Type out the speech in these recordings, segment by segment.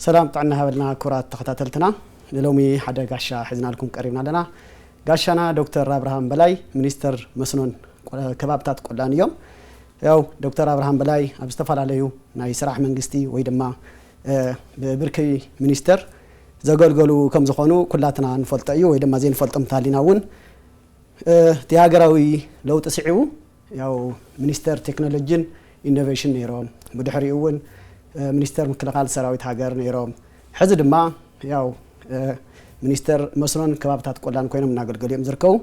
ሰላም ጥዕና ሃበልና ክቡራት ተኸታተልትና፣ ንሎሚ ሓደ ጋሻ ሒዝናልኩም ቀሪብና ኣለና። ጋሻና ዶክተር ኣብርሃም በላይ፣ ሚኒስተር መስኖን ቆ-፣ ከባብታት ቆላን እዮም። ያው ዶክተር ኣብርሃም በላይ ኣብ ዝተፈላለዩ ናይ ስራሕ መንግስቲ ወይ ድማ፣ እ፣ ብብርኪ ሚኒስተር ዘገልገሉ ከም ዝኾኑ ኩላትና ንፈልጦ እዩ፣ ወይ ድማ ዘይንፈልጦም እንተሃሊና እውን፣ እ፣ እቲ ሃገራዊ ለውጢ ስዒቡ ያው ሚኒስተር ቴክኖሎጂን ኢኖቬሽን ነይሮም። ብድሕሪኡ እውን፣ እ፣ ሚኒስተር ምክልኻል ሰራዊት ሃገር ነይሮም። ሕዚ ድማ ያው፣ እ፣ ሚኒስተር መስኖን ከባብታት ቆላን ኮይኖም እናገልገሉ እዮም ዝርከቡ።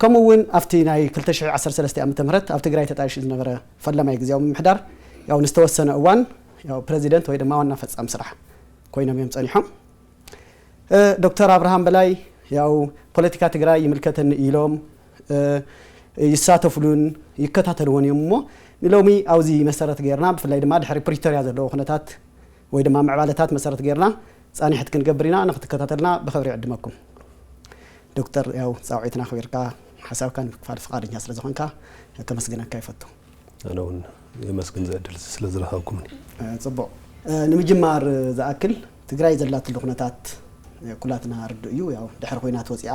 ከምኡ እውን ኣብቲ ናይ ክልተ ሽሕ ዓሰርተ ሰለስተ ዓመተ ምህረት ኣብ ትግራይ ተጣይሹ ዝነበረ ፈለማይ ግዜያዊ ምምሕዳር ያው ንዝተወሰነ እዋን ያው ፕረዚደንት ወይ ድማ ዋና ፈጻሚ ስራሕ ኮይኖም እዮም ጸኒሖም። እ፣ ዶክተር ኣብርሃም በላይ ያው ፖለቲካ ትግራይ ይምልከተኒ ኢሎም፣ እ፣ ይሳተፍሉን ይከታተልዎን እዮም እሞ ንሎሚ ኣብዚ መሰረት ጌርና ብፍላይ ድማ ድሕሪ ፕሪቶርያ ዘለዎ ኩነታት ወይ ድማ ምዕባለታት መሰረት ጌርና ጻኒሕት ክንገብር ኢና። ንክትከታተልና ብኽብሪ ይዕድመኩም። ዶክተር ያው ጻውዒትና ኣኽቢርካ ሓሳብካ ንምክፋል ፍቓደኛ ስለ ዝኾንካ ከመስግነካ ይፈቱ። ኣነ እውን የመስግን እዚ ዕድል እዚ ስለ ዝረኸብኩምኒ። እ፣ ጽቡቕ። እ፣ ንምጅማር ዝኣክል ትግራይ ዘላትሉ ኩነታት፣ እ፣ ኩላትና ርዱእ እዩ። ያው ድሕሪ ኹናት ወፂኣ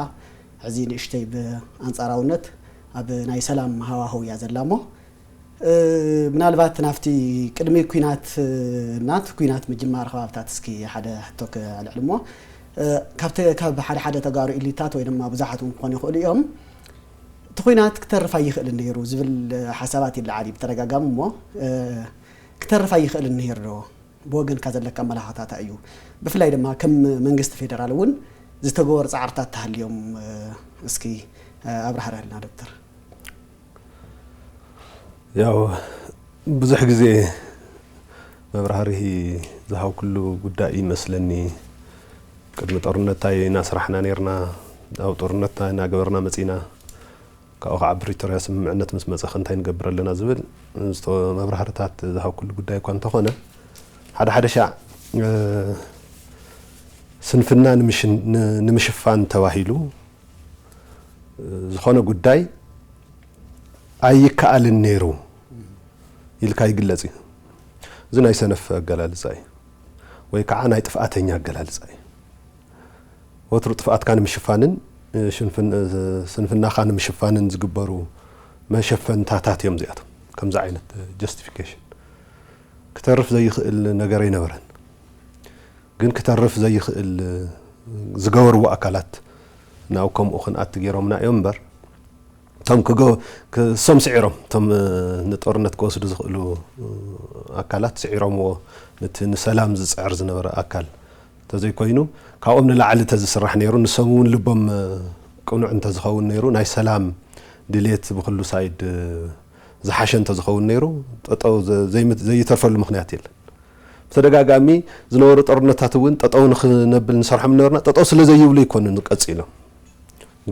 ሕዚ ንእሽተይ ብኣንጻራውነት ኣብ ናይ ሰላም ሃዋህው እያ ዘላ እሞ፣ እ፣ ምናልባት ናብቲ ቅድሚ ኲናት፣ እ፣ ናት ኲናት ምጅማር ከባብታት እስኪ ሓደ ሕቶ ከልዕል እሞ፣ እ፣ ካብቲ፣ ካብ ሓደ ሓደ ተጋሩ ኢሊታት ወይ ድማ ብዙሓት እውን ክኾኑ ይኽእሉ እዮም፣ እቲ ኲናት ክተርፍ ኣይኽእልን ነይሩ ዝብል ሓሳባት ይለዓል እዩ ብተደጋጋሚ እሞ፣ እ፣ ክተርፍ ኣይኽእልን ነይሩ ዶ? ብወገንካ ዘለካ ኣመላኻኽታ እንታይ እዩ? ብፍላይ ድማ ከም መንግስቲ ፌደራል እውን ዝተገበሩ ጻዕርታት ተሃልዮም፣ እ፣ እስኪ፣ እ፣ ኣብራህርሃልና ዶክተር። ያው ብዙሕ ግዜ መብራህርሂ ዝሃብኩሉ ጉዳይ ይመስለኒ። ቅድሚ ጦርነት እንታይ እናሰራሕና ነይርና፣ ኣብ ጦርነት እንታይ እናገበርና መጺና፣ ካብኡ ከዓ ፕሪቶርያ ስምምዕነት ምስ መጸ ከ እንታይ ንገብር ኣለና ዝብል ዝተ-፣ መብራህርታት ዝሃብኩሉ ጉዳይ እኳ እንተኾነ፣ ሓደ ሓደ ሻዕ፣ እ፣ ስንፍና ንምሽን-፣ ን-፣ ንምሽፋን ተባሂሉ፣ እ፣ ዝኾነ ጉዳይ ኣይከኣልን ነይሩ ኢልካ ይግለጽ እዩ። እዚ ናይ ሰነፍ ኣገላልጻ እዩ፣ ወይ ከዓ ናይ ጥፍኣተኛ ኣገላልጻ እዩ። ወትሩ ጥፍኣትካ ንምሽፋንን፣ እ፣ ሽንፍን-፣ እ፣ ስንፍናኻ ንምሽፋንን ዝግበሩ መሸፈንታታት እዮም እዚኣቶም። ከምዚ ዓይነት፣ እ፣ ጀስቲፊኬሽን ክተርፍ ዘይኽእል ነገር ኣይነበረን። ግን ክተርፍ ዘይኽእል፣ እ፣ ዝገበርዎ ኣካላት ናብ ከምኡ ክንኣቲ ገይሮምና እዮም እምበር፣ እቶም ክገ-፣ ክ-፣ እሶም ስዒሮም፣ እቶም፣ እ፣ ንጦርነት ክወስዱ ዝኽእሉ፣ እ፣ ኣካላት ስዒሮምዎ፣ ነቲ ንሰላም ዝጽዕር ዝነበረ ኣካል እንተዘይኮይኑ፣ ካብኦም ንላዕሊ እንተዝስራሕ ነይሩ፣ ንሶም እውን ልቦም፣ እ፣ ቅኑዕ እንተዝኸውን ነይሩ፣ ናይ ሰላም ድልየት ብኹሉ ሳይድ፣ እ፣ ዝሓሸ እንተዝኸውን ነይሩ፣ ጠጠው ዘ-፣ ዘይምት-፣ ዘይተርፈሉ ምኽንያት የለን። ብተደጋጋሚ ዝነበሩ ጦርነታት እውን ጠጠው ንኽነብል ንሰርሖም ነበርና። ጠጠው ስለ ዘይብሉ ኣይኮኑን ቀጺሎም።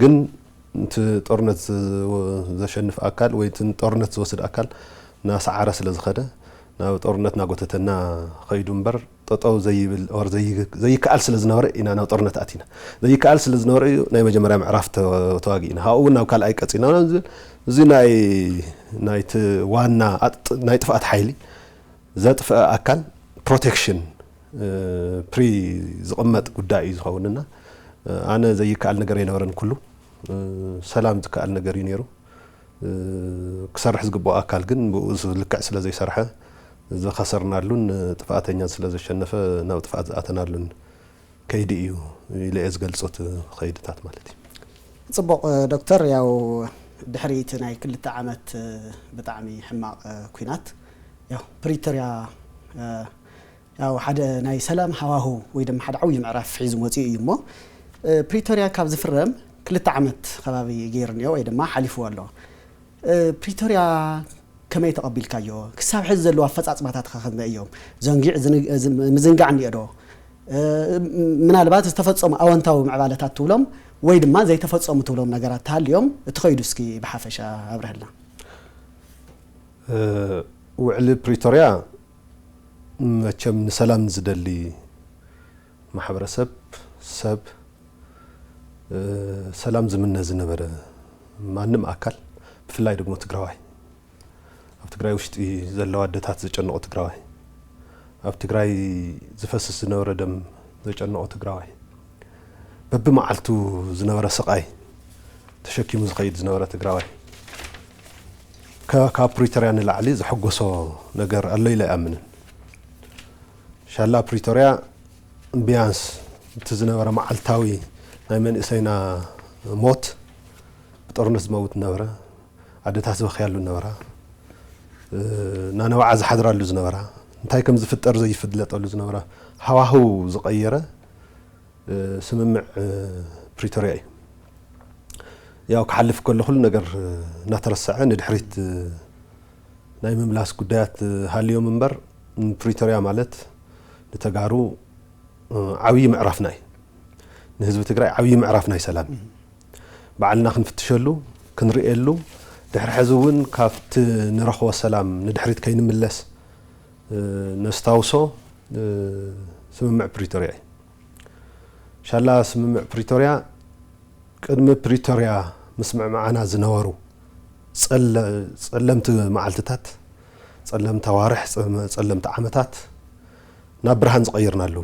ግን እቲ ጦርነት ዘ-፣ ዘሸንፍ ኣካል ወይ እቲ ጦርነት ዝወስድ ኣካል እናሰዓረ ስለ ዝኸደ፣ ናብ ጦርነት እናጎተተና ኸይዱ እምበር፣ ጠጠው ዘይብል ኦር ዘይ-፣ ዘይከኣል ስለ ዝነበረ ኢና ናብ ጦርነት ኣቲና። ዘይከኣል ስለ ዝነበረ እዩ ናይ መጀመርያ ምዕራፍ ተ-፣ ተዋጊእና። ካብኡ እውን ናብ ካልኣይ ቀጺልና። እዚ፣ እዚ ናይ፣ ናይቲ ዋና ኣጥ-፣ ናይ ጥፍኣት ሓይሊ ዘጥፍአ ኣካል ፕሮቴክሽን፣ እ፣ ፕሪ ዝቕመጥ ጉዳይ እዩ ዝኸውን። እና፣ እ፣ ኣነ ዘይከኣል ነገር ኣይነበረን። ኩሉ፣ እ፣ ሰላም ዝከኣል ነገር እዩ ነይሩ። እ፣ ክሰርሕ ዝግብኦ ኣካል ግን ብኡ ልክዕ ስለ ዘይሰርሐ ዝኸሰርናሉን፣ እ፣ ጥፍኣተኛ ስለ ዘሸነፈ ናብ ጥፍኣት ዝኣተናሉን ከይዲ እዩ ኢለ እየ ዝገልጾ፣ እቲ ከይድታት ማለት እዩ። ጽቡቕ፣ እ፣ ዶክተር፣ ያው ድሕሪ እቲ ናይ ክልተ ዓመት፣ እ፣ ብጣዕሚ ሕማቕ፣ እ፣ ኲናት፣ ያው ፕሪቶርያ፣ እ፣ ያው ሓደ ናይ ሰላም ሃዋሁ ወይ ድማ ሓደ ዓብዪ ምዕራፍ ሒዙ መፂኡ እዩ እሞ፣ እ፣ ፕሪቶርያ ካብ ዝፍረም ክልተ ዓመት ከባቢ ገይሩ እኒኦ ወይ ድማ ሓሊፍዎ ኣሎ። እ፣ ፕሪቶርያ ከመይ ተቐቢልካዮ? ክሳብ ሕዚ ዘለዉ ኣፈጻጽማታት ከ ከመይ እዮም? ዘንጊዕ ዝን-፣ ዝ-፣ ምዝንጋዕ እኒኦ ዶ? እ፣ ምናልባት ዝተፈጸሙ ኣወንታዊ ምዕባለታት ትብሎም ወይ ድማ ዘይተፈጸሙ ትብሎም ነገራት ተሃልዮም፣ እቲ ከይዱ እስኪ ብሓፈሻ ኣብርሀልና። እ፣ ውዕሊ ፕሪቶርያ መቸም ንሰላም ዝደሊ ማሕበረሰብ፣ ሰብ፣ እ፣ ሰላም ዝምነ ዝነበረ ማንም ኣካል፣ ብፍላይ ደግሞ ትግራዋይ፣ ኣብ ትግራይ ውሽጢ ዘለዋ ኣደታት ዝጨነቑ ትግራዋይ፣ ኣብ ትግራይ ዝፈስስ ዝነበረ ደም ዘጨነቖ ትግራዋይ፣ በብመዓልቱ ዝነበረ ስቓይ ተሸኪሙ ዝኸይድ ዝነበረ ትግራዋይ፣ ከ- ካብ ፕሪቶርያ ንላዕሊ ዘሐጎሶ ነገር ኣሎ ኢለ ኣይኣምንን። ሻላ ፕሪቶርያ ቢያንስ እቲ ዝነበረ መዓልታዊ ናይ መንእሰይና ሞት፣ ብጦርነት ዝመውት ነበረ፣ ኣደታት ዝበኽያሉ ነበራ፣ እ፣ ናነባዓ ዝሓድራሉ ዝነበራ፣ እንታይ ከም ዝፍጠር ዘይፍለጠሉ ዝነበራ ሃዋህው ዝቐየረ፣ እ፣ ስምምዕ፣ እ፣ ፕሪቶርያ እዩ። ያው ክሓልፍ ከሎ ኩሉ ነገር፣ እ፣ እናተረሰዐ ንድሕሪት፣ እ፣ ናይ ምምላስ ጉዳያት፣ እ፣ ሃልዮም እምበር፣ ፕሪቶርያ ማለት ንተጋሩ፣ እ፣ ዓብዪ ምዕራፍና እዩ። ንህዝቢ ትግራይ ዓብዪ ምዕራፍ ናይ ሰላም እዩ። ባዕልና ክንፍትሸሉ፣ ክንርእየሉ፣ ድሕሪ ሕዚ እውን ካብቲ ንረኽቦ ሰላም ንድሕሪት ከይንምለስ፣ እ፣ ነስታውሶ፣ እ፣ ስምምዕ ፕሪቶርያ እዩ። ሻላ ስምምዕ ፕሪቶርያ ቅድሚ ፕሪቶርያ ምስምዕማዕና ዝነበሩ ጸለ-፣ ጸለምቲ መዓልትታት፣ ጸለምቲ ኣዋርሕ፣ ጸ-፣ ጸለምቲ ዓመታት ናብ ብርሃን ዝቐየርናሉ፣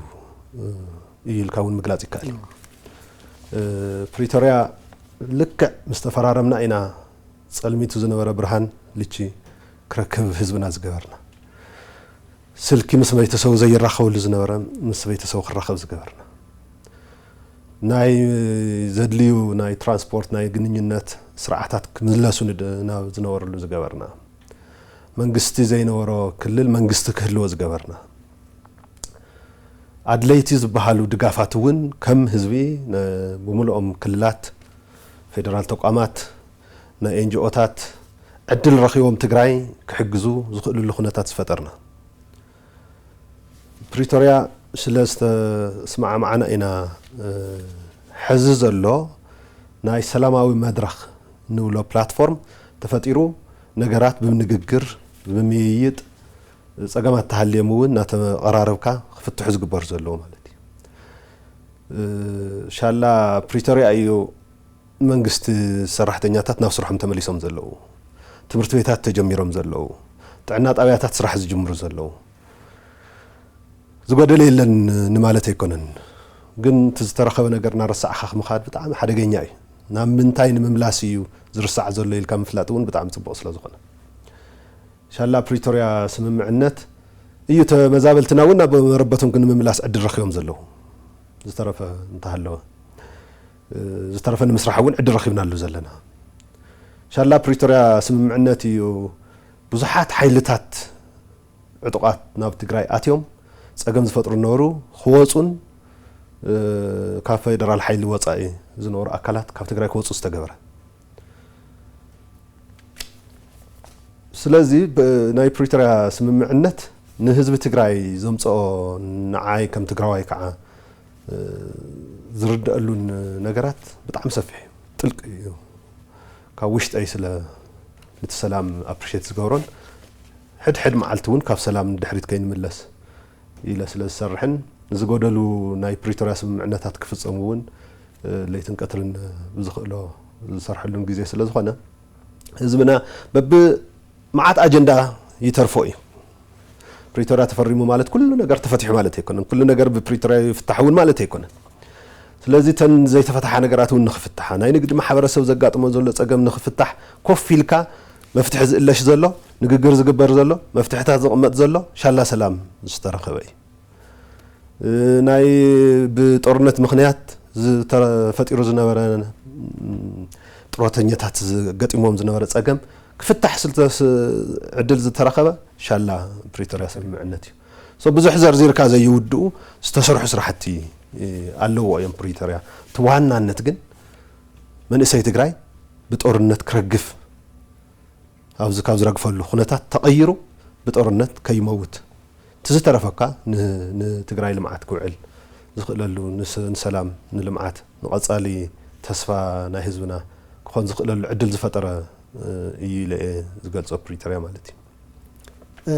እ፣ እዩ ኢልካ እውን ምግላጽ ይከኣል እዩ። እ፣ ፕሪቶርያ ልክዕ ምስ ተፈራረምና ኢና ጸልሚቱ ዝነበረ ብርሃን ልቺ ክረክብ ህዝብና ዝገበርና። ስልኪ ምስ ቤተሰቡ ዘይራኸበሉ ዝነበረ ምስ ቤተሰቡ ክራኸብ ዝገበርና። ናይ ዘድልዩ ናይ ትራንስፖርት፣ ናይ ግንኙነት ስርዓታት ክምለሱ ንድ-፣ ናብ ዝነበረሉ ዝገበርና። መንግስቲ ዘይነበሮ ክልል መንግስቲ ክህልዎ ዝገበርና። ኣድለይቲ ዝበሃሉ ድጋፋት እውን ከም ህዝቢ ነ-፣ ብምልኦም ክልላት፣ ፌደራል ተቋማት፣ ናይ ኤንጂኦታት ዕድል ረኺቦም ትግራይ ክሕግዙ ዝኽእልሉ ኩነታት ዝፈጠርና። ፕሪቶርያ ስለ ዝተስማዕማዕና ኢና፣ እ፣ ሕዚ ዘሎ ናይ ሰላማዊ መድረኽ ንብሎ ፕላትፎርም ተፈጢሩ፣ ነገራት ብምንግግር፣ ብምይይጥ፣ ጸገማት ተሃልዮም እውን እናተቐራረብካ ክፍትሑ ዝግበሩ ዘለዉ ማለት እዩ። እ፣ ሻላ ፕሪቶርያ እዩ መንግስቲ ሰራሕተኛታት ናብ ስርሖም ተመሊሶም ዘለዉ፣ ትምህርቲ ቤታት ተጀሚሮም ዘለዉ፣ ጥዕና ጣብያታት ስራሕ ዝጅምሩ ዘለዉ። ዝጎደለ የለን ንማለት ኣይኮነን፣ ግን እቲ ዝተረኸበ ነገር እናረሳዕኻ ምኻድ ብጣዕሚ ሓደገኛ እዩ። ናብ ምንታይ ንምምላስ እዩ ዝርሳዕ ዘሎ ኢልካ ምፍላጥ እውን ብጣዕሚ ጽቡቕ ስለ ዝኾነ። ሻላ ፕሪቶርያ ስምምዕነት እዩ ተመዛበልትና እውን ናብ መረበቶም ክንምምላስ ዕድል ረኺቦም ዘለዉ። ዝተረፈ እንተሃለወ፣ እ፣ ዝተረፈ ንምስራሕ እውን ዕድል ረኺብናሉ ዘለና። ሻላ ፕሪቶርያ ስምምዕነት እዩ ብዙሓት ሓይልታት ዕጡቓት ናብ ትግራይ ኣትዮም ጸገም ዝፈጥሩ ነበሩ ክወጹን፣ እ፣ ካብ ፌደራል ሓይሊ ወጻኢ ዝነበሩ ኣካላት ካብ ትግራይ ክወጹ ዝተገበረ። ስለዚ ብ-፣ ናይ ፕሪቶርያ ስምምዕነት ንህዝቢ ትግራይ ዘምጽኦ፣ ንዓይ ከም ትግራዋይ ከዓ፣ እ፣ ዝርድአሉን ነገራት ብጣዕሚ ሰፊሕ እዩ፣ ጥልቂ እዩ። ካብ ውሽጠይ ስለ ነቲ ሰላም ኣፕሪሼት ዝገብሮን ሕድሕድ መዓልቲ እውን ካብ ሰላም ንድሕሪት ከይንምለስ ኢለ ስለ ዝሰርሕን፣ ዝጎደሉ ናይ ፕሪቶርያ ስምምዕነታት ክፍጸሙ እውን፣ እ፣ ለይትን ቀትርን ብዝኽእሎ ዝሰርሐሉን ግዜ ስለ ዝኾነ፣ ህዝብና በብመዓት ኣጀንዳ ይተርፎ እዩ። ፕሪቶርያ ተፈሪሙ ማለት ኩሉ ነገር ተፈቲሑ ማለት ኣይኮነን። ኩሉ ነገር ብፕሪቶርያ ይፍታሕ እውን ማለት ኣይኮነን። ስለዚ እተን ዘይተፈትሓ ነገራት እውን ንኽፍትሓ፣ ናይ ንግዲ ማሕበረሰብ ዘጋጥሞ ዘሎ ጸገም ንኽፍታሕ ኮፍ ኢልካ መፍትሒ ዝእለሽ ዘሎ፣ ንግግር ዝግበር ዘሎ፣ መፍትሕታት ዝቕመጥ ዘሎ ሻላ ሰላም ዝተረኸበ እዩ። እ፣ ናይ ብጦርነት ምኽንያት ዝተፈጢሩ ዝነበረ፣ ም፣ ጥሮተኛታት ዝገጢሞም ዝነበረ ጸገም ክፍታሕ ስልተ-፣ ስ-፣ ዕድል ዝተረኸበ ሻላ ፕሪቶርያ ስምምዕነት እዩ። ሶ ብዙሕ ዘርዚርካ ዘይውድኡ ዝተሰርሑ ስራሕቲ፣ እ፣ ኣለዎ እዮም ፕሪቶርያ። እቲ ዋናነት ግን መንእሰይ ትግራይ ብጦርነት ክረግፍ፣ ኣብዚ ካብ ዝረግፈሉ ኩነታት ተቐይሩ ብጦርነት ከይመውት፣ እቲ ዝተረፈካ ን-፣ ንትግራይ ልምዓት ክውዕል ዝኽእለሉ፣ ንስ-፣ ንሰላም፣ ንልምዓት፣ ንቐጻሊ ተስፋ ናይ ህዝብና ክኾን ዝኽእለሉ ዕድል ዝፈጠረ፣ እ፣ እዩ ኢለ እየ ዝገልጾ ፕሪቶርያ ማለት እዩ። እ፣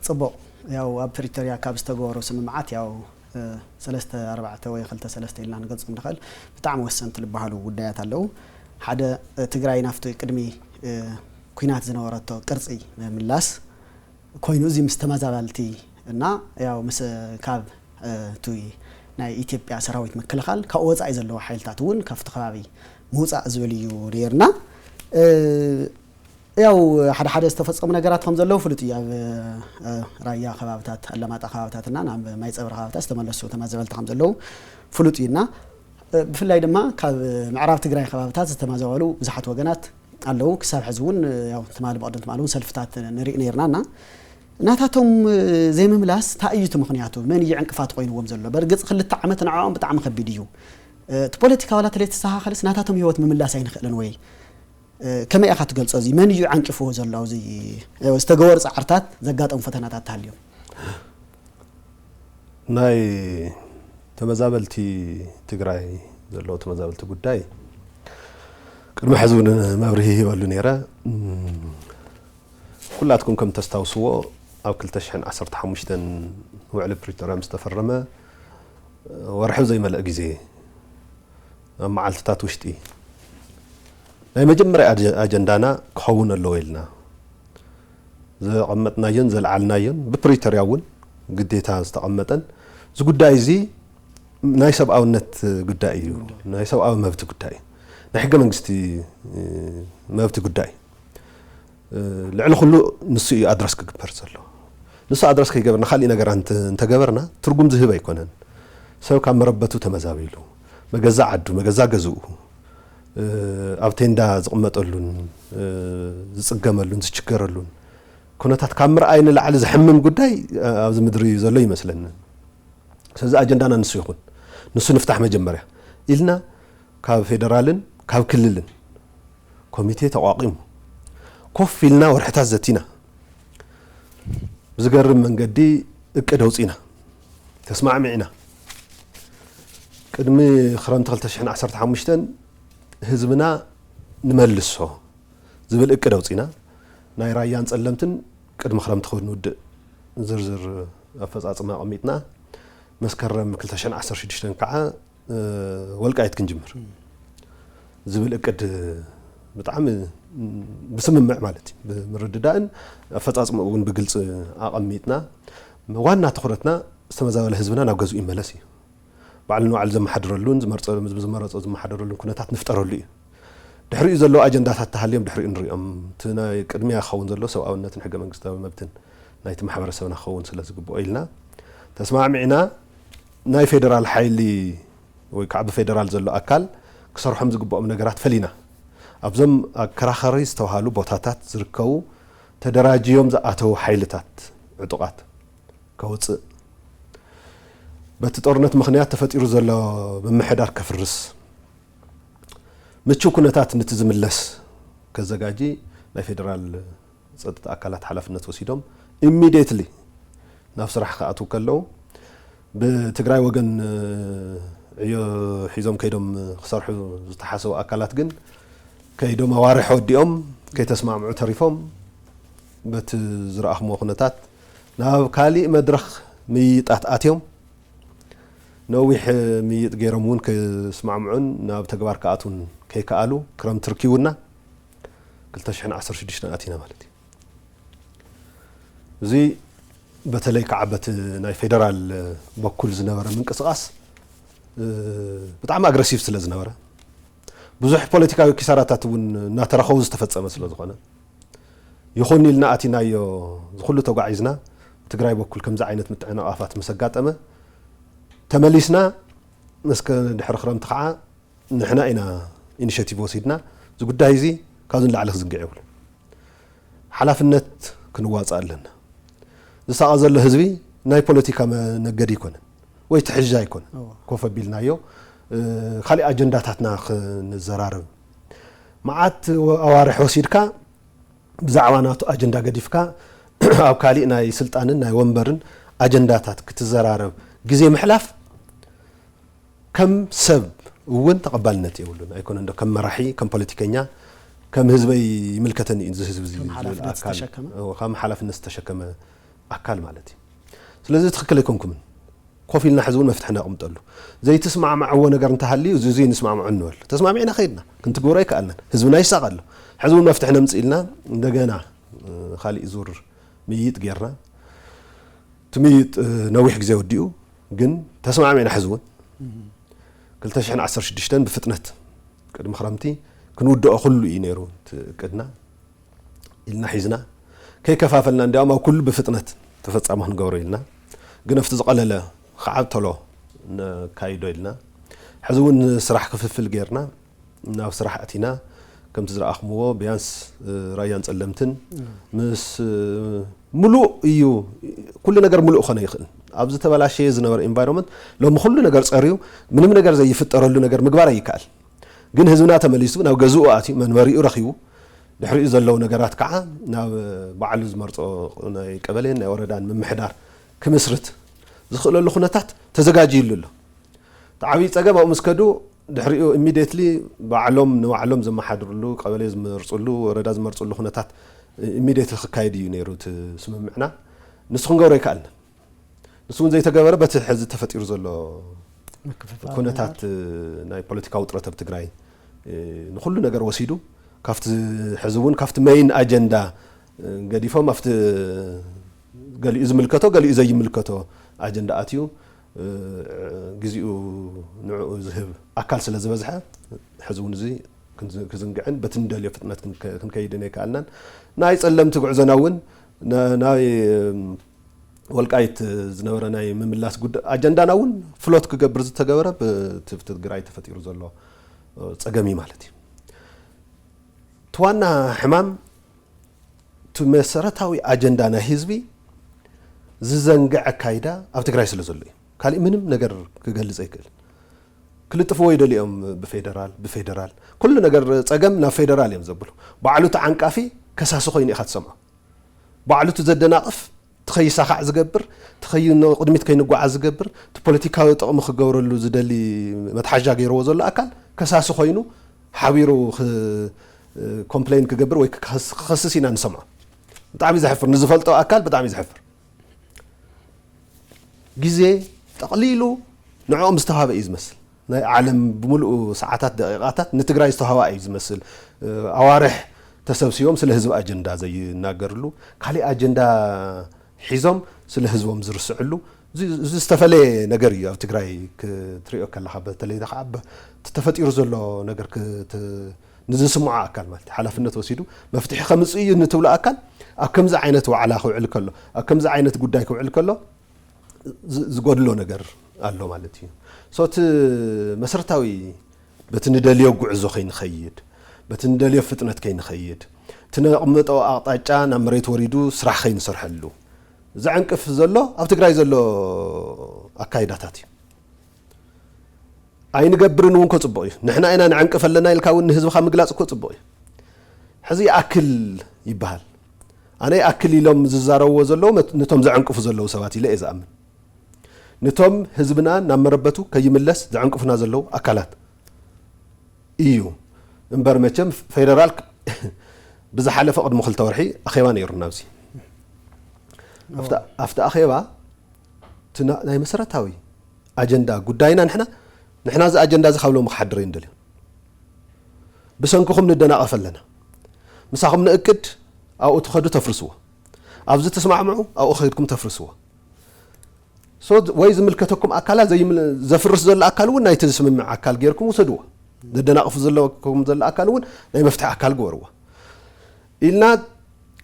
ጽቡቕ። ያው ኣብ ፕሪቶርያ ካብ ዝተገበሩ ስምምዓት ያው፣ እ፣ ሰለስተ ኣርባዕተ ወይ ክልተ ሰለስተ ኢልና ንገልጾም ንኽእል ብጣዕሚ ወሰንቲ ዝበሃሉ ጉዳያት ኣለዉ። ሓደ፣ እ፣ ትግራይ ናብቲ ቅድሚ፣ እ፣ ኲናት ዝነበረቶ ቅርጺ ምምላስ ኮይኑ፣ እዚ ምስ ተመዛባልቲ እና ያው ምስ ካብ እቲ ናይ ኢትዮጵያ ሰራዊት ምክልኻል ካብኡ ወፃኢ ዘለዉ ሓይልታት እውን ካብቲ ከባቢ ምውፃእ ዝብል እዩ ነይርና። ያው ሓደ ሓደ ዝተፈፀሙ ነገራት ከም ዘለዉ ፍሉጥ እዩ። ኣብ ራያ ከባብታት፣ ኣለማጣ ከባብታትና ናብ ማይ ፀብሪ ከባብታት ዝተመለሱ ተመዛበልቲ ከም ዘለዉ ፍሉጥ እዩና ብፍላይ ድማ ካብ ምዕራብ ትግራይ ከባብታት ዝተመዛበሉ ብዙሓት ወገናት ኣለዉ። ክሳብ ሕዚ እውን ያው ትማሊ ብቐደም ትማሊ እውን ሰልፍታት ንርኢ ነይርና እና ናታቶም ዘይምምላስ እንታይ እዩ እቲ ምኽንያቱ? መን እዩ ዕንቅፋት ኮይንዎም ዘሎ? በርግፅ ክልተ ዓመት ንዕኦም ብጣዕሚ ከቢድ እዩ። እቲ ፖለቲካ ዋላ ተለይተስተኻኸልስ ናታቶም ህይወት ምምላስ ኣይንኽእልን ወይ? ከመይ ኢኻ ትገልጾ? እዚ መን እዩ ዓንቂፍዎ ዘሎ? ኣብዚ ዝተገበሩ ጻዕርታት ዘጋጠሙ ፈተናታት ተሃልዮም? ናይ ተመዛበልቲ ትግራይ ዘለዎ ተመዛበልቲ ጉዳይ ቅድሚ ሕዚ እውን መብርሂ ሂበሉ ነይረ። ኩላትኩም ከም ተስታውስዎ ኣብ ክልተ ሽሕን ዓሰርተ ሓሙሽተን ውዕሊ ፕሪቶርያ ምስ ተፈረመ ወርሒ ዘይመልእ ግዜ ኣብ መዓልትታት ውሽጢ ናይ መጀመርያ ኣጀንዳና ክኸውን ኣለዎ ኢልና ዘቐመጥናዮን ዘልዓልናዮን ብፕሪቶርያ እውን ግዴታ ዝተቐመጠን እዚ ጉዳይ እዚ ናይ ሰብኣውነት ጉዳይ እዩ። ናይ ሰብኣዊ መብቲ ጉዳይ እዩ። ናይ ሕገ መንግስቲ መብቲ ጉዳይ እዩ። ልዕሊ ኩሉ ንሱ እዩ ኣድረስ ክግበር ዘሎ። ንሱ ኣድረስ ከይገበርና ካሊእ ነገር እንተገበርና ትርጉም ዝህብ ኣይኮነን። ሰብ ካብ መረበቱ ተመዛቢሉ መገዛ ዓዱ መገዛ ገዝኡ ኣብ ቴንዳ ዝቕመጠሉን ዝፅገመሉን ዝችገረሉን ኩነታት ካብ ምርኣይ ንላዕሊ ዘሕምም ጉዳይ ኣብዚ ምድሪ ዘሎ ይመስለኒ። ስለዚ ኣጀንዳና ንሱ ይኹን፣ ንሱ ንፍታሕ መጀመርያ ኢልና ካብ ፌደራልን ካብ ክልልን ኮሚቴ ተቋቒሙ ኮፍ ኢልና ወርሕታት ዘቲና ብዝገርም መንገዲ እቅድ ኣውፂና ተስማዕሚዕና ቅድሚ ክረምቲ ክልተ ሽሕን ዓሰርተ ሓሙሽተን ህዝብና ንመልሶ ዝብል እቅድ ኣውፂና ናይ ራያን ፀለምትን ቅድሚ ክረምቲ ክንውድእ ዝርዝር ኣፈፃፅማ ኣቐሚጥና መስከረም ክልተ ሽሕን ዓሰርተ ሽዱሽተን ከዓ ወልቃይት ክንጅምር ዝብል እቅድ ብጣዕሚ ብስምምዕ ማለት እዩ ብምርድዳእን ኣፈፃፅምኡ እውን ብግልፂ ኣቐሚጥና ዋና ትኹረትና ዝተመዛበለ ህዝብና ናብ ገዝኡ ይመለስ እዩ። ባዕሉ ንባዕሉ ዘመሓድረሉን ዝመረፆ ዝመሓደረሉን ኩነታት ንፍጠረሉ እዩ። ድሕሪኡ ዘለዉ ኣጀንዳታት ተሃልዮም ድሕሪኡ ንሪኦም። እቲ ናይ ቅድሚያ ክኸውን ዘሎ ሰብኣውነትን ሕገ መንግስታዊ መብትን ናይቲ ማሕበረሰብና ክኸውን ስለ ዝግብኦ ኢልና ተስማዕሚዕና ናይ ፌደራል ሓይሊ ወይ ከዓ ብፌደራል ዘሎ ኣካል ክሰርሖም ዝግብኦም ነገራት ፈሊና ኣብዞም ኣከራኸሪ ዝተባሃሉ ቦታታት ዝርከቡ ተደራጅዮም ዝኣተዉ ሓይልታት ዕጡቓት ከውፅእ በቲ ጦርነት ምኽንያት ተፈጢሩ ዘሎ ምምሕዳር ከፍርስ ምቹው ኩነታት ንቲ ዝምለስ ከዘጋጂ ናይ ፌደራል ፀጥታ ኣካላት ሓላፍነት ወሲዶም immediately ናብ ስራሕ ክኣትዉ ከለዉ ብትግራይ ወገን ዕዮ ሒዞም ከይዶም ክሰርሑ ዝተሓሰቡ ኣካላት ግን ከይዶም ኣዋርሕ ወዲኦም ከይተስማምዑ ተሪፎም በቲ ዝረኣኽሞ ኩነታት ናብ ካሊእ መድረኽ ምይይጣት ኣትዮም ነዊሕ ምይይጥ ገይሮም እውን ክስማዕምዑን ናብ ተግባር ክኣትዉን ከይከኣሉ ክረምቲ ርኪቡና ክልተ ሽሕን ዓሰርተ ሽዱሽተን ኣቲና ማለት እዩ። እዚ በተለይ ከዓ በቲ ናይ ፌደራል በኩል ዝነበረ ምንቅስቃስ ብጣዕሚ ኣግረሲቭ ስለ ዝነበረ ብዙሕ ፖለቲካዊ ኪሳራታት እውን እናተረኸቡ ዝተፈፀመ ስለ ዝኾነ ይኹን ኢልና ኣቲናዮ ዝኩሉ ተጓዒዝና ትግራይ በኩል ከምዚ ዓይነት ምትዕንቓፋት ምስ ኣጋጠመ ተመሊስና እስከ ድሕሪ ክረምቲ ከዓ ንሕና ኢና ኢኒሼቲቭ ወሲድና እዚ ጉዳይ እዚ ካብዚ ንላዕሊ ክዝንግዕ የብሉን። ሓላፍነት ክንዋፃእ ኣለና። ዝሳቐ ዘሎ ህዝቢ ናይ ፖለቲካ መነገዲ ኣይኮነን ወይ ትሕዣ ኣይኮነን። ኮፍ ኣቢልናዮ ካሊእ ኣጀንዳታትና ክንዘራረብ መዓት ኣዋርሕ ወሲድካ ብዛዕባ ናቱ ኣጀንዳ ገዲፍካ ኣብ ካሊእ ናይ ስልጣንን ናይ ወንበርን ኣጀንዳታት ክትዘራረብ ግዜ ምሕላፍ ከም ሰብ እውን ተቐባልነት የብሉን። ኣይኮነ እንዶ ከም መራሒ ከም ፖለቲከኛ ከም ህዝበይ ይምልከተኒ እዩ እዚ ህዝቢ እዚ ዝብል ኣካል ከም ሓላፍነት ዝተሸከመ ኣካል ማለት እዩ። ስለዚ ትኽክል ኣይኮንኩምን። ኮፍ ኢልና ሕዚ እውን መፍትሒ ነቕምጠሉ። ዘይትስማዕማዕዎ ነገር እንተሃልዩ እዚ እዚ ንስማምዖ ንበል። ተስማሚዕና ከይድና ክንትግብሮ ኣይከኣልናን። ህዝብና ይሳቕ ኣሎ። ሕዚ እውን መፍትሒ ነምፅእ ኢልና እንደገና ካሊእ ዙር ምይይጥ ጌርና ስምይጥ ነዊሕ ግዜ ወዲኡ፣ ግን ተስማዕሚዕና ሕዚ እውን ክልተ ሽሕን ዓሰርተ ሽዱሽተን ብፍጥነት ቅድሚ ክረምቲ ክንውድኦ ኩሉ እዩ ነይሩ እቲ እቅድና ኢልና ሒዝና፣ ከይከፋፈልና እንዲያውም ኣብ ኩሉ ብፍጥነት ተፈጻሚ ክንገብሮ ኢልና፣ ግን ኣብቲ ዝቐለለ ከዓ ቶሎ ነካይዶ ኢልና። ሕዚ እውን ስራሕ ክፍፍል ጌርና ናብ ስራሕ ኣቲና። ከምቲ ዝረኣኹምዎ ቢያንስ ራያን ጸለምትን ምስ ምሉእ እዩ፣ ኩሉ ነገር ምሉእ ክኾነ ይኽእል። ኣብ ዝተበላሸየ ዝነበረ ኢንቫይሮንመንት ሎሚ ኩሉ ነገር ጸርዩ ምንም ነገር ዘይፍጠረሉ ነገር ምግባር ኣይከኣል። ግን ህዝብና ተመሊሱ ናብ ገዝኡ ኣትዩ መንበሪኡ ረኺቡ ድሕሪኡ ዘለዉ ነገራት ከዓ ናብ ባዕሉ ዝመርጾ ናይ ቀበሌን ናይ ወረዳን ምምሕዳር ክምስርት ዝኽእለሉ ኩነታት ተዘጋጅዩሉ ኣሎ። እቲ ዓብዪ ጸገም ኣብኡ ምስ ከዱ ድሕሪኡ ኢሚድየትሊ ባዕሎም ንባዕሎም ዘመሓድርሉ ቀበሌ ዝመርጽሉ ወረዳ ዝመርጽሉ ኩነታት ኢሚድየትሊ ክካየድ እዩ ነይሩ እቲ ስምምዕና። ንሱ ክንገብሮ ኣይከኣልናን። ንሱ እውን ዘይተገበረ በቲ ሕዚ ተፈጢሩ ዘሎ ኩነታት ናይ ፖለቲካዊ ውጥረት ኣብ ትግራይ ንኩሉ ነገር ወሲዱ ካብቲ ሕዚ እውን ካብቲ መይን ኣጀንዳ ገዲፎም ኣብቲ ገሊኡ ዝምልከቶ ገሊኡ ዘይምልከቶ ኣጀንዳ ኣትዩ ግዜኡ ንዕኡ ዝህብ ኣካል ስለ ዝበዝሐ ሕዚ እውን እዚ ክዝንግዕን በቲ ንደልዮ ፍጥነት ክንከይድን ኣይከኣልናን። ናይ ጸለምቲ ጉዕዞና እውን ናይ ወልቃይት ዝነበረ ናይ ምምላስ ጉዳይ ኣጀንዳና እውን ፍሎት ክገብር ዝተገበረ ብቲ ትግራይ ተፈጢሩ ዘሎ ጸገም እዩ ማለት እዩ። እቲ ዋና ሕማም እቲ መሰረታዊ ኣጀንዳ ናይ ህዝቢ ዝዘንግዕ ኣካይዳ ኣብ ትግራይ ስለ ዘሎ እዩ። ካሊእ ምንም ነገር ክገልጽ ኣይክእል። ክልጥፍዎ ይደልዮም ብፌደራል ብፌደራል ኩሉ ነገር ጸገም ናብ ፌደራል እዮም ዘብሉ። ባዕሉ እቲ ዓንቃፊ ከሳሲ ኮይኑ ኢኻ ትሰምዖ። ባዕሉ እቲ ዘደናቕፍ እቲ ከይሳኻዕ ዝገብር እቲ ከይንቅድሚት ከይንጓዓዝ ዝገብር እቲ ፖለቲካዊ ጥቕሚ ክገብረሉ ዝደሊ መትሓዣ ገይርዎ ዘሎ ኣካል ከሳሲ ኮይኑ ሓቢሩ ኮምፕሌን ክገብር ወይ ክኸስስ ኢና ንሰምዖ። ብጣዕሚ ዘሕፍር፣ ንዝፈልጦ ኣካል ብጣዕሚ ዘሕፍር። ግዜ ጠቕሊሉ ንዕኦም ዝተዋሃበ እዩ ዝመስል። ናይ ዓለም ብምሉኡ ሰዓታት ደቂቓታት ንትግራይ ዝተዋሃባ እዩ ዝመስል። ኣዋርሕ ተሰብሲቦም ስለ ህዝቢ ኣጀንዳ ዘይናገርሉ ካሊእ ኣጀንዳ ሒዞም ስለ ህዝቦም ዝርስዕሉ እዚ ዝተፈለየ ነገር እዩ ኣብ ትግራይ ክትሪኦ ከለካ በተለይ ከዓ ተፈጢሩ ዘሎ ነገር ንዝስምዖ ኣካል ማለት ሓላፍነት ወሲዱ መፍትሒ ከምፅእ እዩ ንትብሎ ኣካል ኣብ ከምዚ ዓይነት ዋዕላ ክውዕል ከሎ ኣብ ከምዚ ዓይነት ጉዳይ ክውዕል ከሎ ዝጎድሎ ነገር ኣሎ ማለት እዩ። So እቲ መሰረታዊ በቲ ንደልዮ ጉዕዞ ከይንኸይድ በቲ ንደልዮ ፍጥነት ከይንኸይድ እቲ ነቕምጦ ኣቕጣጫ ናብ መሬት ወሪዱ ስራሕ ከይንሰርሐሉ ዘዕንቅፍ ዘሎ ኣብ ትግራይ ዘሎ ኣካይዳታት እዩ። ኣይንገብርን እውን ኮ ፅቡቕ እዩ። ንሕና ኢና ንዕንቅፍ ኣለና ኢልካ እውን ንህዝብኻ ምግላፅ እኮ ፅቡቕ እዩ። ሕዚ ይኣክል ይበሃል። ኣነ ይኣክል ኢሎም ዝዛረብዎ ዘለዉ ነቶም ዘዕንቅፉ ዘለዉ ሰባት ኢለ እየ ዝኣምን። ነቶም ህዝብና ናብ መረበቱ ከይምለስ ዘዕንቅፉና ዘለዉ ኣካላት እዩ እምበር መቸም ፌደራል ብዝሓለፈ ቅድሚ ክልተ ወርሒ ኣኼባ ነይሩና ኣብዚ ኣብቲ ኣኼባ ናይ መሰረታዊ ኣጀንዳ ጉዳይና ንሕና ንሕና እዚ ኣጀንዳ እዚ ካብ ሎሚ ክሓድር ኣይንደልዮን። ብሰንክኹም ንደናቐፍ ኣለና። ምሳኹም ንእቅድ ኣብኡ ትኸዱ ተፍርስዎ። ኣብዚ ትስማዕምዑ ኣብኡ ከድኩም ተፍርስዎ። ወይ ዝምልከተኩም ኣካላት ዘፍርስ ዘሎ ኣካል እውን ናይቲ ዝስምምዕ ኣካል ጌርኩም ውሰድዎ። ዘደናቕፉ ዘለኩም ዘሎ ኣካል እውን ናይ መፍትሒ ኣካል ግበርዎ ኢልና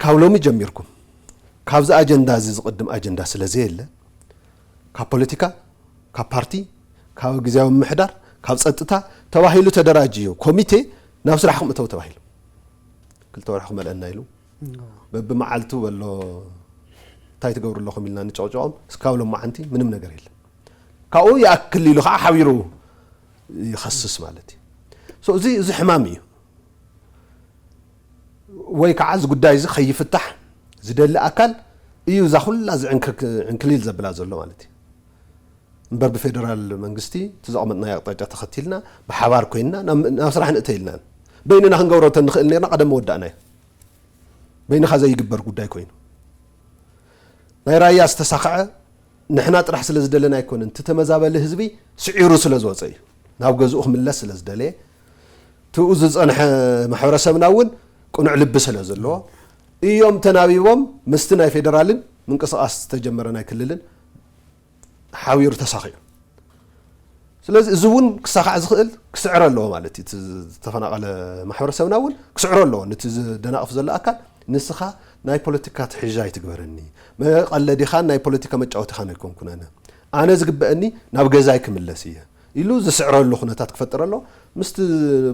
ካብ ሎሚ ጀሚርኩም ካብዚ ኣጀንዳ እዚ ዝቕድም ኣጀንዳ ስለ ዘየለ ካብ ፖለቲካ ካብ ፓርቲ ካብ ግዜያዊ ምምሕዳር ካብ ጸጥታ ተባሂሉ ተደራጅዩ ኮሚቴ ናብ ስራሕኩም እተው ተባሂሉ ክልተ ወርሒ ክመልአና ኢሉ በብመዓልቱ በሎ እንታይ ትገብሩ ኣለኹም ኢልና ንጨቕጨቖም እስካብ ሎማዓንቲ ምንም ነገር የለን። ካብኡ ይኣክል ኢሉ ከዓ ሓቢሩ ይኸስስ ማለት እዩ። እዚ እዚ ሕማም እዩ። ወይ ከዓ እዚ ጉዳይ እዚ ከይፍታሕ ዝደሊ ኣካል እዩ እዛ ኩላ እዚ ዕንክሊል ዘብላ ዘሎ ማለት እዩ። እምበር ብፌደራል መንግስቲ እቲ ዘቐመጥናዮ ኣቕጣጫ ተኸቲልና ብሓባር ኮይንና ናብ ስራሕ ንእተ ኢልናን በይንና ክንገብሮ ተንኽእል ነርና ቀደም መወዳእናዮ። በይንኻ ዘይግበር ጉዳይ ኮይኑ ናይ ራያ ዝተሳኸዐ ንሕና ጥራሕ ስለ ዝደለና ኣይኮነን። እቲ ተመዛበሊ ህዝቢ ስዒሩ ስለ ዝወፀ እዩ። ናብ ገዝኡ ክምለስ ስለ ዝደለየ ትኡ ዝፀንሐ ማሕበረሰብና እውን ቅኑዕ ልቢ ስለ ዘለዎ እዮም ተናቢቦም ምስቲ ናይ ፌደራልን ምንቅስቃስ ዝተጀመረ ናይ ክልልን ሓቢሩ ተሳኺዑ። ስለዚ እዚ እውን ክሳኻዕ ዝኽእል ክስዕር ኣለዎ ማለት እዩ። እቲ ዝተፈናቐለ ማሕበረሰብና እውን ክስዕሮ ኣለዎ። ነቲ ዝደናቕፍ ዘሎ ኣካል ንስኻ ናይ ፖለቲካ ትሕዣ ኣይትግበረኒ፣ መቐለዲኻን ናይ ፖለቲካ መጫወቲኻን ኣይኮንኩን ኣነ። ኣነ ዝግበአኒ ናብ ገዛይ ክምለስ እየ ኢሉ ዝስዕረሉ ኩነታት ክፈጥር ኣለዎ። ምስቲ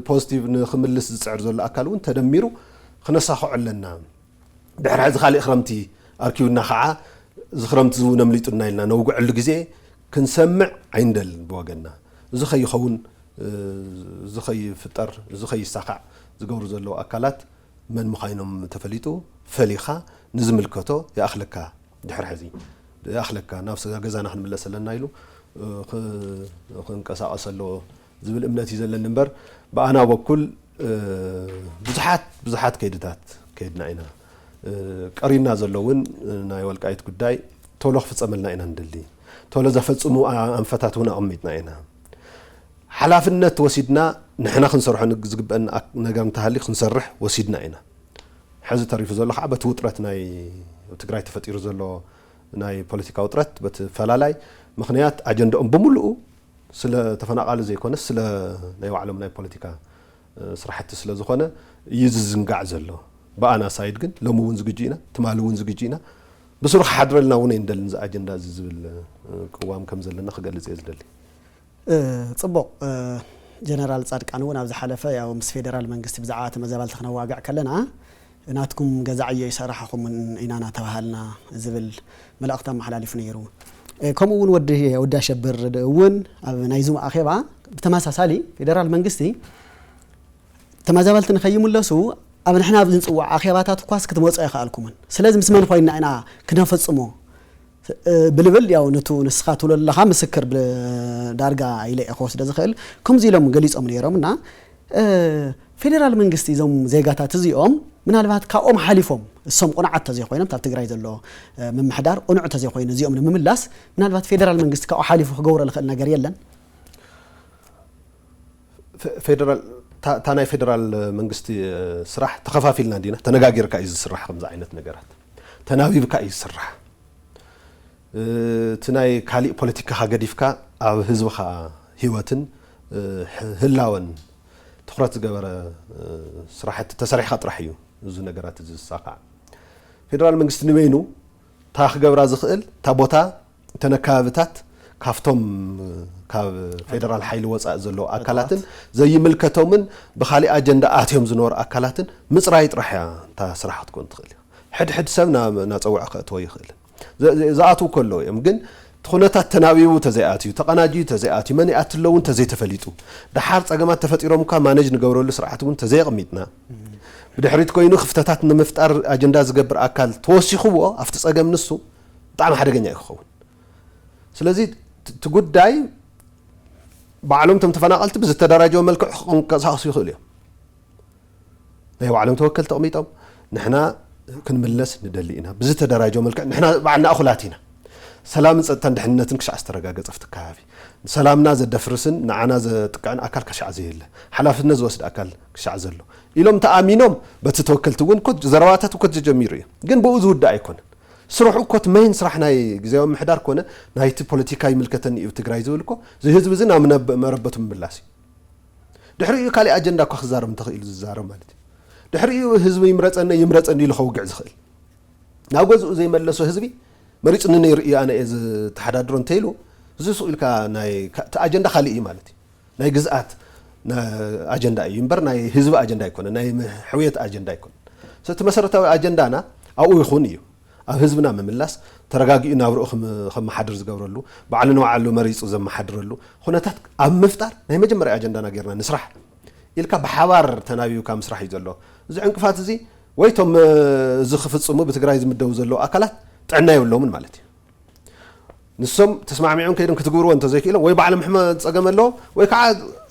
ፖዚቲቭ ንክምልስ ዝፅዕር ዘሎ ኣካል እውን ተደሚሩ ክነሳኽዖ ኣለና። ድሕሪ ሕዚ ካሊእ ክረምቲ ኣርኪቡና ከዓ እዚ ክረምቲ እውን ኣምሊጡና ኢልና ነውግዐሉ ግዜ ክንሰምዕ ኣይንደልን ብወገንና። እዚ ከይኸውን፣ እዚ ከይፍጠር፣ እዚ ከይሳኻዕ ዝገብሩ ዘለዉ ኣካላት መን ምዃይኖም ተፈሊጡ ፈሊኻ ንዝምልከቶ ይኣኽለካ፣ ድሕሪ ሕዚ ይኣኽለካ፣ ናብ ስጋ ገዛና ክንምለስ ኣለና ኢሉ ክ-፣ ክንቀሳቐስ ኣለዎ ዝብል እምነት እዩ ዘለኒ እምበር ብኣና በኩል ብዙሓት ብዙሓት ከይድታት ከይድና ኢና። ቀሪና ዘሎ እውን ናይ ወልቃይት ጉዳይ ቶሎ ክፍፀመልና ኢና ንደሊ። ቶሎ ዘፈፅሙ ኣንፈታት እውን ኣቐሚጥና ኢና። ሓላፍነት ወሲድና ንሕና ክንሰርሖ ዝግበአና ኣክ-፣ ነገር እንተሃልዩ ክንሰርሕ ወሲድና ኢና። ሕዚ ተሪፉ ዘሎ ከዓ በቲ ውጥረት ናይ ትግራይ ተፈጢሩ ዘሎ ናይ ፖለቲካ ውጥረት፣ በቲ ፈላላይ ምኽንያት ኣጀንዳኦም ብምሉኡ ስለ ተፈናቓሊ ዘይኮነስ ስለ ናይ ባዕሎም ናይ ፖለቲካ፣ እ፣ ስራሕቲ ስለ ዝኾነ እዩ ዝዝንጋዕ ዘሎ። ብኣና ሳይድ ግን ሎሚ እውን ዝግጁ ኢና፣ ትማሊ እውን ዝግጁ ኢና። ብስሩ ክሓድረልና እውን ኣይንደልን እዚ ኣጀንዳ እዚ ዝብል፣ እ፣ ቅዋም ከም ዘለና ክገልጽ እየ ዝደሊ። እ፣ ጽቡቕ። እ፣ ጀነራል ጻድቃን እውን ኣብ ዝሓለፈ ያው ምስ ፌደራል መንግስቲ ብዛዕባ ተመዛበልቲ ክነዋግዕ ከለና ናትኩም ገዛ ዕዮ ይሰራሕኹምን ኢና እናተባሃልና ዝብል መልእኽቲ ኣመሓላሊፉ ነይሩ። እ፣ ከምኡ እውን ወዲ፣ ወዲ ኣሸብር እውን ኣብ ናይ ዙም ኣኼባ ብተመሳሳሊ ፌደራል መንግስቲ ተመዛበልቲ ንኸይምለሱ ኣብ ንሕና ኣብ ዝንጽውዖ ኣኼባታት እኳስ ክትመጹ ኣይከኣልኩምን። ስለዚ ምስ መን ኮይንና ኢና ክነፈጽሞ? እ፣ ብልብል ያው ነቱ ንስኻ ትብሎ ዘለኻ ምስክር ብ-፣ ዳርጋ ኢለ እየ ክወስዶ ዝኽእል። ከምዚ ኢሎም ገሊጾም ነይሮም እና፣ እ፣ ፌደራል መንግስቲ እዞም ዜጋታት እዚኦም ምናልባት ካብኦም ሓሊፎም እሶም ቁኑዓት ተዘይኮይኖም፣ ኣብ ትግራይ ዘሎ፣ እ፣ ምምሕዳር ቁኑዕ ተዘይኮይኑ እዚኦም ንምምላስ ምናልባት ፌደራል መንግስቲ ካብኡ ሓሊፉ ክገብሮ ዝኽእል ነገር የለን? ፈ-፣ ፌደራል፣ እታ፣ እታ ናይ ፌደራል መንግስቲ፣ እ፣ ስራሕ ተኸፋፊልና እንዲና፣ ተነጋጊርካ እዩ ዝስራሕ። ከምዚ ዓይነት ነገራት ተናቢብካ እዩ ዝስራሕ። እ፣ እቲ ናይ ካሊእ ፖለቲካኻ ገዲፍካ ኣብ ህዝብኻ ህይወትን፣ እ፣ ህ-፣ ህላወን ትኹረት ዝገበረ፣ እ፣ ስራሕቲ ተሰሪሕካ ጥራሕ እዩ እዚ ነገራት እዚ ዝሳኻዕ። ፌደራል መንግስቲ ንበይኑ እታ ክገብራ ዝኽእል እታ ቦታ እተን ኣከባብታት ካብቶም ካብ ፌደራል ሓይሊ ወፃኢ ዘለዉ ኣካላትን ዘይምልከቶምን ብኻሊእ ኣጀንዳ ኣትዮም ዝነበሩ ኣካላትን ምፅራይ ጥራሕ እያ እታ ስራሕ ክትኮን ትኽእል እያ። ሕድሕድ ሰብ ና-፣ ናፀውዐ ከእትዎ ይኽእል። ዘ-፣ ዘ-፣ ዝኣትዉ ከለዉ እዮም። ግን እቲ ኩነታት ተናቢቡ ተዘይኣትዩ፣ ተቐናጅዩ ተዘይኣትዩ፣ መን ይኣቲ ኣሎ እውን ተዘይተፈሊጡ፣ ደሓር ፀገማት ተፈጢሮም እኳ ማነጅ ንገብረሉ ስርዓት እውን ተዘየቕሚጥና፣ ብድሕሪት ኮይኑ ክፍተታት ንምፍጣር ኣጀንዳ ዝገብር ኣካል ተወሲኽዎ ኣብቲ ፀገም ንሱ ብጣዕሚ ሓደገኛ እዩ ክኸውን። ስለዚ እቲ፣ እቲ ጉዳይ ባዕሎም እቶም ተፈናቐልቲ ብዝተደራጀወ መልክዕ ክንቀሳቐሱ ይኽእሉ እዮም። ናይ ባዕሎም ተወከልቲ ተቐሚጦም ንሕና ክንምለስ ንደሊ ኢና። ብዝተደራጀወ መልክዕ ንሕና ባዕልና እኹላት ኢና። ሰላምን ጸጥታን ድሕንነትን ክሻዕ ዝተረጋገጸ ኣብቲ ከባቢ። ሰላምና ዘደፍርስን ንዓና ዘጥቅዕን ኣካል ክሻዕ ዘየለ። ሓላፍነት ዝወስድ ኣካል ክሻዕ ዘሎ። ኢሎም ተኣሚኖም በቲ ተወከልቲ እውን እኮ ዘረባታት እኮ ተጀሚሩ እዩ። ግን ብኡ ዝውዳእ ኣይኮነን። ስርሑ እኮ እቲ መይን ስራሕ ናይ ግዝያዊ ምምሕዳር ኮነ ናይቲ ፖለቲካ ይምልከተኒ እዩ ትግራይ ዝብል እኮ እዚ ህዝቢ እዚ ናብ ነብ-፣ መረበቱ ምምላስ እዩ። ድሕሪኡ ካሊእ ኣጀንዳ እኳ ክዛረብ እንተኽኢሉ ዝዛረብ ማለት እዩ። ድሕሪኡ ህዝቢ ይምረጸኒ ይምረጸኒ ኢሉ ከውግዕ ዝኽእል። ናብ ገዝኡ ዘይመለሶ ህዝቢ መሪጹኒ ነይሩ እዩ ኣነ እየ ዝተሓዳድሮ እንተኢሉ እዚ ሱቕ ኢልካ ናይ ካ-፣ እቲ ኣጀንዳ ካሊእ እዩ ማለት እዩ። ናይ ግዝኣት ና-፣ ኣጀንዳ እዩ እምበር ናይ ህዝቢ ኣጀንዳ ኣይኮነን፣ ናይ ም-፣ ሕውየት ኣጀንዳ ኣይኮነን። ስለዚ እቲ መሰረታዊ ኣጀንዳና ኣብኡ ይኹን እዩ። ኣብ ህዝብና ምምላስ፣ ተረጋጊኡ ናብርኡ ክም-፣ ከመሓድር ዝገብረሉ፣ ባዕሉ ንባዕሉ መሪጹ ዘመሓድረሉ ኩነታት ኣብ ምፍጣር ናይ መጀመርያ ኣጀንዳና ጌርና ንስራሕ ኢልካ ብሓባር ተናቢብካ ምስራሕ እዩ ዘሎ። እዚ ዕንቅፋት እዚ ወይ እቶም፣ እ፣ እዚ ክፍጽሙ ብትግራይ ዝምደቡ ዘለዉ ኣካላት ጥዕና የብሎምን ማለት እዩ። ንሶም ተስማዕሚዖም ከይዶም ክትግብርዎ እንተዘይክኢሎም ወይ ባዕሎም ሕመ-፣ ጸገም ኣለዎም ወይ ከዓ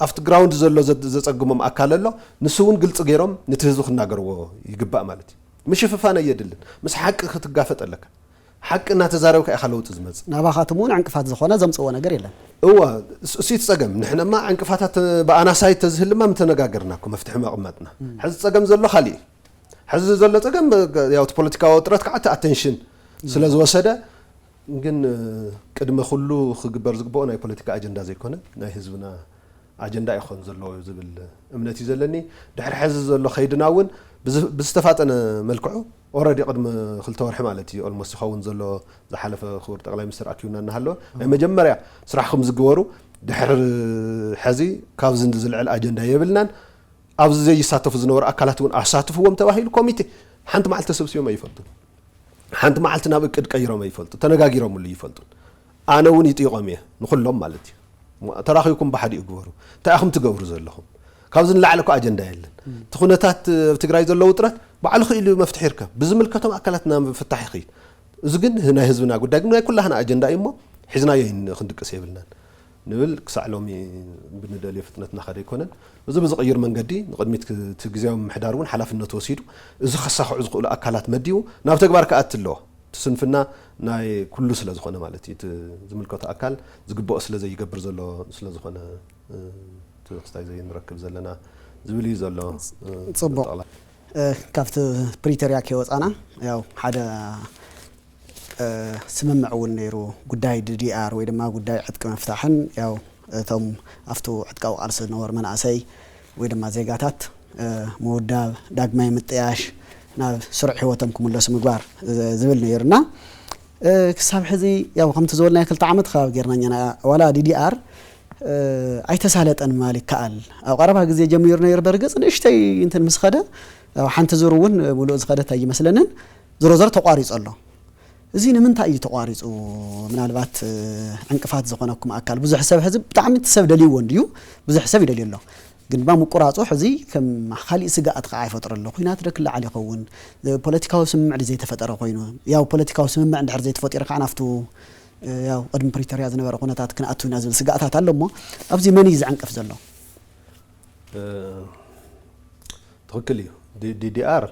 ኣብቲ ግራውንድ ዘሎ ዘ-፣ ዘጸግሞም ኣካል ኣሎ። ንሱ እውን ግልጺ ገይሮም ነቲ ህዝቢ ክናገርዎ ይግባእ ማለት እዩ። ምሽፍፋን ኣየድልን። ምስ ሓቂ ክትጋፈጥ ኣለካ። ሓቂ እናተዛረብካ ኢኻ ለውጢ ዝመጽእ። ናባኻትም እውን ዕንቅፋት ዝኾነ ዘምጽእዎ ነገር የለን። እወ፣ እስ-፣ እሱ እቲ ጸገም። ንሕናማ ዕንቅፋታት ብኣና ሳይድ ተዝህልማ ምተነጋገርና እኮ መፍትሒ መቐመጥና። እም። ሕዚ ጸገም ዘሎ ካሊእ እዩ። ሕዚ ዘሎ ጸገም፣ ያው እቲ ፖለቲካዊ ውጥረት ከዓ እቲ ኣቴንሽን ስለ ዝወሰደ ግን ቅድሚ ኩሉ ክግበር ዝግብኦ ናይ ፖለቲካ ኣጀንዳ ዘይኮነ ናይ ህዝብና ኣጀንዳ ይኾን ዘለዎ ዝብል እምነት እዩ ዘለኒ። ድሕሪ ሕዚ ዘሎ ከይድና እውን ብዝተፋጠነ መልክዑ ኦረዲ ቅድሚ ክልተ ወርሒ ማለት እዩ ኦልሞስት ይኸውን ዘሎ ዝሓለፈ ክቡር ጠቅላይ ሚኒስትር ኣኪቡና እናሃለወ ናይ መጀመርያ ስራሕኩም ዝግበሩ ድሕሪ ሕዚ ካብዚ ዝልዕል ኣጀንዳ የብልናን። ኣብዚ ዘይሳተፉ ዝነበሩ ኣካላት እውን ኣሳትፍዎም ተባሂሉ ኮሚቴ ሓንቲ መዓልቲ ተሰብሲቦም ኣይፈልጡን። ሓንቲ መዓልቲ ናብ እቅድ ቀይሮም ኣይፈልጡ፣ ተነጋጊሮምሉ ይፈልጡን። ኣነ እውን ይጥይቆም እየ ንኩሎም ማለት እዩ። ተራኺብኩም ብሓዲኡ ግበሩ። እንታይ ኢኹም ትገብሩ ዘለኹም? ካብዚ ንላዕሊ እኮ ኣጀንዳ የለን። እቲ ኩነታት ኣብ ትግራይ ዘሎ ውጥረት ባዕሉ ክኢሉ መፍትሒ ይርከብ። ብዝምልከቶም ኣካላት ናብ ፍታሕ ይኽይድ። እዚ ግን ናይ ህዝብና ጉዳይ ግን ናይ ኩላህና ኣጀንዳ እዩ እሞ ሒዝናዮ ክንድቅስ የብልናን ንብል። ክሳዕ ሎሚ ብንደልዮ ፍጥነትና ከደ ኣይኮነን። እዚ ብዝቕይር መንገዲ ንቕድሚት እቲ ግዜያዊ ምምሕዳር እውን ሓላፍነት ወሲዱ እዚ ከሳኽዑ ዝኽእሉ ኣካላት መዲቡ ናብ ተግባር ክኣቲ ኣለዎ። እቲ ስንፍና ናይ ኩሉ ስለ ዝኾነ ማለት እዩ። እቲ ዝምልከቶ ኣካል ዝግብኦ ስለ ዘይገብር ዘሎ ስለ ዝኾነ እቲ ክስታይ ዘይንረክብ ዘለና ዝብል እዩ ዘሎ። ጽቡቕ። ጠቕላላ። ካብቲ ፕሪቶርያ ከይወፃና ያው ሓደ ስምምዕ እውን ነይሩ። ጉዳይ ዲዲኣር ወይ ድማ ጉዳይ ዕጥቂ ምፍታሕን ያው እቶም ኣብቲ ዕጥቃዊ ቃልሲ ዝነበሩ መናእሰይ ወይ ድማ ዜጋታት ምውዳብ፣ ዳግማይ ምጥያሽ፣ ናብ ስሩዕ ህይወቶም ክምለሱ ምግባር ዝብል ነይሩና። ክሳብ ሕዚ ያው ከምቲ ዝበልናዮ ክልተ ዓመት ከባቢ ጌርና እኛና ዋላ ዲዲኣር ኣይተሳለጠን ምባል ይከኣል። ኣብ ቀረባ ግዜ ጀሚሩ ነይሩ በርግፅ ንእሽተይ እንትን ምስ ኸደ ያው ሓንቲ ዙር እውን ሙሉእ ዝኸደት ኣይመስለንን። ዝሮ ዘር ተቋሪፁ ኣሎ። እዚ ንምንታይ እዩ ተቋሪፁ? ምናልባት ዕንቅፋት ዝኾነኩም ኣካል ብዙሕ ሰብ ሕዚ ብጣዕሚ እቲ ሰብ ደልይዎ እንድዩ ብዙሕ ሰብ ይደልዩ ኣሎ። ግን ድማ ምቁራፁ ሕዚ ከም ካሊእ ስጋኣት ከዓ ይፈጥሮ ኣሎ። ኩናት ዶ ክለዓል ይኸውን? ፖለቲካዊ ስምምዕ ድዩ ዘይተፈጠረ ኮይኑ? ያው ፖለቲካዊ ስምምዕ እንድሕር ዘይተፈጢሩ ከዓ ናብቱ ያው ቅድሚ ፕሪቶርያ ዝነበረ ኩነታት ክንኣቱ ኢና ዝብል ስጋኣታት ኣሎ እሞ ኣብዚ መን እዩ ዝዕንቅፍ ዘሎ? ትኽክል እዩ። ዲዲኣር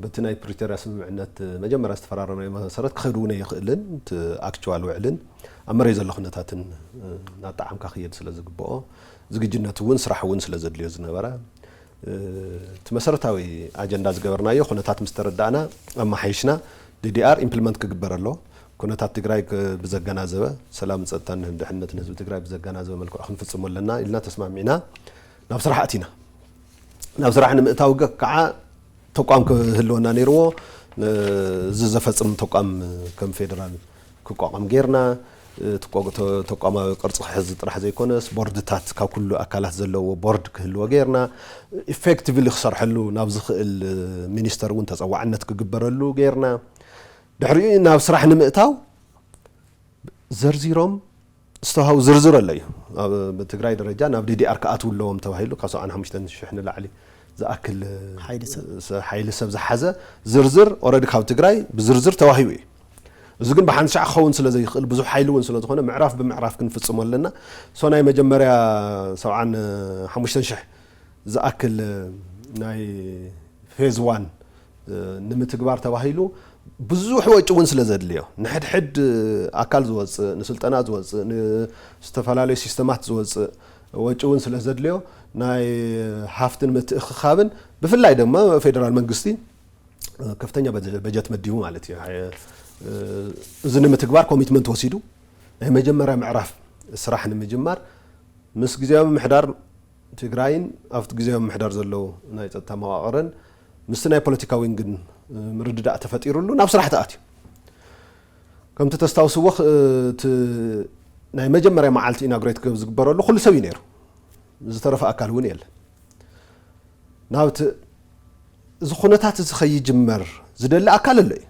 በቲ ናይ ፕሪቶርያ ስምምዕነት መጀመርያ ዝተፈራረምናዮ መሰረት ክኸድ እውን ኣይኽእልን። እቲ ኣክቹዋል ውዕልን ኣብ መሬት ዘሎ ኩነታትን እናጠዓምካ ክየድ ስለ ዝግብኦ ዝግጅነት እውን ስራሕ እውን ስለ ዘድልዮ ዝነበረ እቲ መሰረታዊ ኣጀንዳ ዝገበርናዮ ኩነታት ምስ ተረዳእና ኣመሓይሽና ዲዲኣር ኢምፕልመንት ክግበር ኣሎ። ኩነታት ትግራይ ብዘገናዘበ ሰላምን ፀጥታን ድሕንነትን ህዝቢ ትግራይ ብዘገናዘበ መልክዑ ክንፍፅሞ ኣለና ኢልና ተስማሚዕና ናብ ስራሕ ኣቲና። ናብ ስራሕ ንምእታው ከዓ ተቋም ክህልወና ነይርዎ። እዚ ዘፈፅም ተቋም ከም ፌደራል ክቋቋም ጌርና። ተቋማዊ ቅርፂ ክሕዝ ጥራሕ ዘይኮነስ ቦርድታት ካብ ኩሉ ኣካላት ዘለዎ ቦርድ ክህልዎ ጌርና። ኢፌክቲቭሊ ክሰርሐሉ ናብ ዝኽእል ሚኒስተር እውን ተፀዋዕነት ክግበረሉ ጌርና። ድሕሪኡ ናብ ስራሕ ንምእታው ዘርዚሮም ዝተዋሃቡ ዝርዝር ኣሎ እዩ። ኣብ ትግራይ ደረጃ ናብ ዲዲኣር ክኣትዉ ኣለዎም ተባሂሉ ካብ ሰብዓን ሓሙሽተን ሽሕ ንላዕሊ ዝኣክል ሓይሊ ሰብ ዝሓዘ ዝርዝር ኦረዲ ካብ ትግራይ ብዝርዝር ተዋሂቡ እዩ። እዚ ግን ብሓንሻዕ ክኸውን ስለ ዘይኽእል ብዙሕ ሓይሊ እውን ስለ ዝኾነ ምዕራፍ ብምዕራፍ ክንፍፅሞ ኣለና። ሶ ናይ መጀመርያ ሰብዓን ሓሙሽተን ሽሕ ዝኣክል ናይ ፌዝ ዋን ንምትግባር ተባሂሉ ብዙሕ ወጪ እውን ስለ ዘድልዮ ንሕድሕድ ኣካል ዝወፅእ ንስልጠና ዝወፅእ ንዝተፈላለዩ ሲስተማት ዝወፅእ ወጪ እውን ስለ ዘድልዮ ናይ ሃፍትን ምትእኽኻብን ብፍላይ ድማ ፌደራል መንግስቲ ከፍተኛ በጀት መዲቡ ማለት እዩ። እዚ ንምትግባር ኮሚትመንት ወሲዱ ናይ መጀመርያ ምዕራፍ ስራሕ ንምጅማር ምስ ግዜያዊ ምምሕዳር ትግራይን ኣብቲ ግዜያዊ ምምሕዳር ዘለዉ ናይ ፀጥታ መዋቕርን ምስቲ ናይ ፖለቲካ ዊንግን ምርድዳእ ተፈጢሩሉ ናብ ስራሕ ተኣትዩ። ከምቲ ተስታውስዎ እቲ ናይ መጀመርያ መዓልቲ ኢናጉሬት ዝግበረሉ ኩሉ ሰብ እዩ ነይሩ። ዝተረፈ ኣካል እውን የለን። ናብቲ እዚ ኩነታት እዚ ከይጅመር ዝደሊ ኣካል ኣሎ እዩ።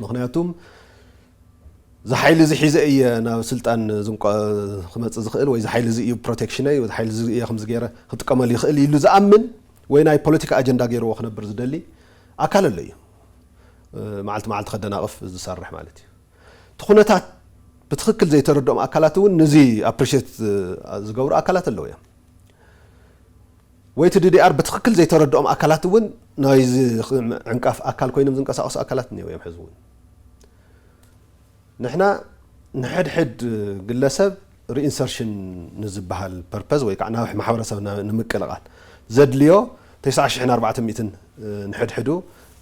ምክንያቱም ዝሓይሊ እዚ ሒዘ እየ ናብ ስልጣን ክመፅእ ዝኽእል ወይ ዝሓይሊ እዚ እዩ ፕሮቴክሽነይ ወይ ዝሓይሊ እዚ እየ ከምዚ ገይረ ክጥቀመሉ ይኽእል ኢሉ ዝኣምን ወይ ናይ ፖለቲካ ኣጀንዳ ገይርዎ ክነብር ዝደሊ ኣካል ኣሎ እዩ። መዓልቲ መዓልቲ ከደናቕፍ ዝሰርሕ ማለት እዩ። እቲ ኩነታት ብትኽክል ዘይተረድኦም ኣካላት እውን ነዚ ኣፕሪሼት ዝገብሩ ኣካላት ኣለዉ እዮም። ወይ እቲ ዲዲኣር ብትኽክል ዘይተረድኦም ኣካላት እውን ናይዚ ዕንቃፍ ኣካል ኮይኖም ዝንቀሳቐሱ ኣካላት እኒአው እዮም። ሕዚ እውን ንሕና ንሕድሕድ ግለሰብ ሪኢንሰርሽን ንዝበሃል ፐርፐዝ ወይ ከዓ ናብ ማሕበረሰብ ንምቅልቓል ዘድልዮ ተስዓ ሽሕን ኣርባዕተ ሚእትን ንሕድሕዱ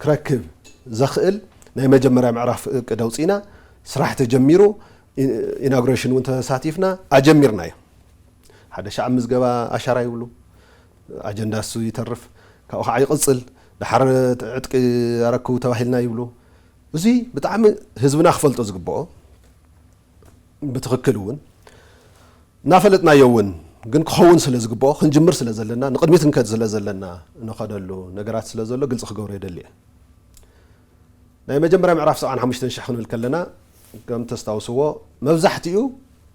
ክረክብ ዘኽእል ናይ መጀመርያ ምዕራፍ እቅድ ኣውፂና፣ ስራሕ ተጀሚሩ፣ ኢ- ኢናጉሬሽን እውን ተሳቲፍና ኣጀሚርናዮ። ሓደ ሻዕ ምዝገባ ኣሻራ ይብሉ፣ ኣጀንዳ እሱ ይተርፍ፣ ካብኡ ከዓ ይቕፅል። ድሓር ዕጥቂ ኣረክቡ ተባሂልና ይብሉ። እዚ ብጣዕሚ ህዝብና ክፈልጦ ዝግብኦ፣ ብትኽክል እውን እናፈለጥናዮ እውን፣ ግን ክኸውን ስለ ዝግብኦ፣ ክንጅምር ስለ ዘለና፣ ንቕድሚት ክንከድ ስለ ዘለና፣ ንኸደሉ ነገራት ስለ ዘሎ ግልፂ ክገብሮ የደሊ እየ። ናይ መጀመርያ ምዕራፍ ሰብዓን ሓሙሽተን ሽሕ ክንብል ከለና፣ ከም ተስታውስዎ፣ መብዛሕትኡ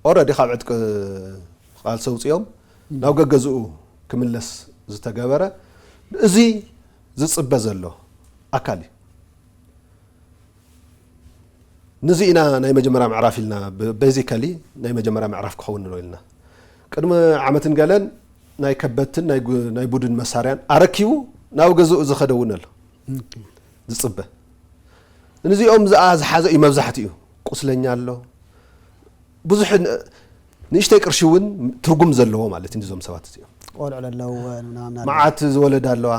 ኦረዲ ካብ ዕጥቂ ቃልሲ ኣውፂኦም ናብ ገገዝኡ ክምለስ ዝተገበረ፣ እዚ ዝፅበ ዘሎ ኣካል እዩ። ንዚ ኢና ናይ መጀመርያ ምዕራፍ ኢልና፣ ቤዚካሊ ናይ መጀመርያ ምዕራፍ ክኸውን ንሎ ኢልና። ቅድሚ ዓመትን ገለን ናይ ከበድትን ናይ ጉ- ናይ ቡድን መሳርያን ኣረኪቡ ናብ ገዝኡ ዝኸደ እውን ኣሎ። ዝፅበ፣ ንዚኦም ዝኣ ዝሓዘ እዩ። መብዛሕትኡ ቁስለኛ ኣሎ። ብዙሕ ን- ንእሽተይ ቅርሺ እውን ትርጉም ዘለዎ ማለት እዩ። ንዞም ሰባት እዚኦም ቆልዑ ኣለውወን ምናምን ኣሎ። መዓት ዝወለዳ ኣለዋ።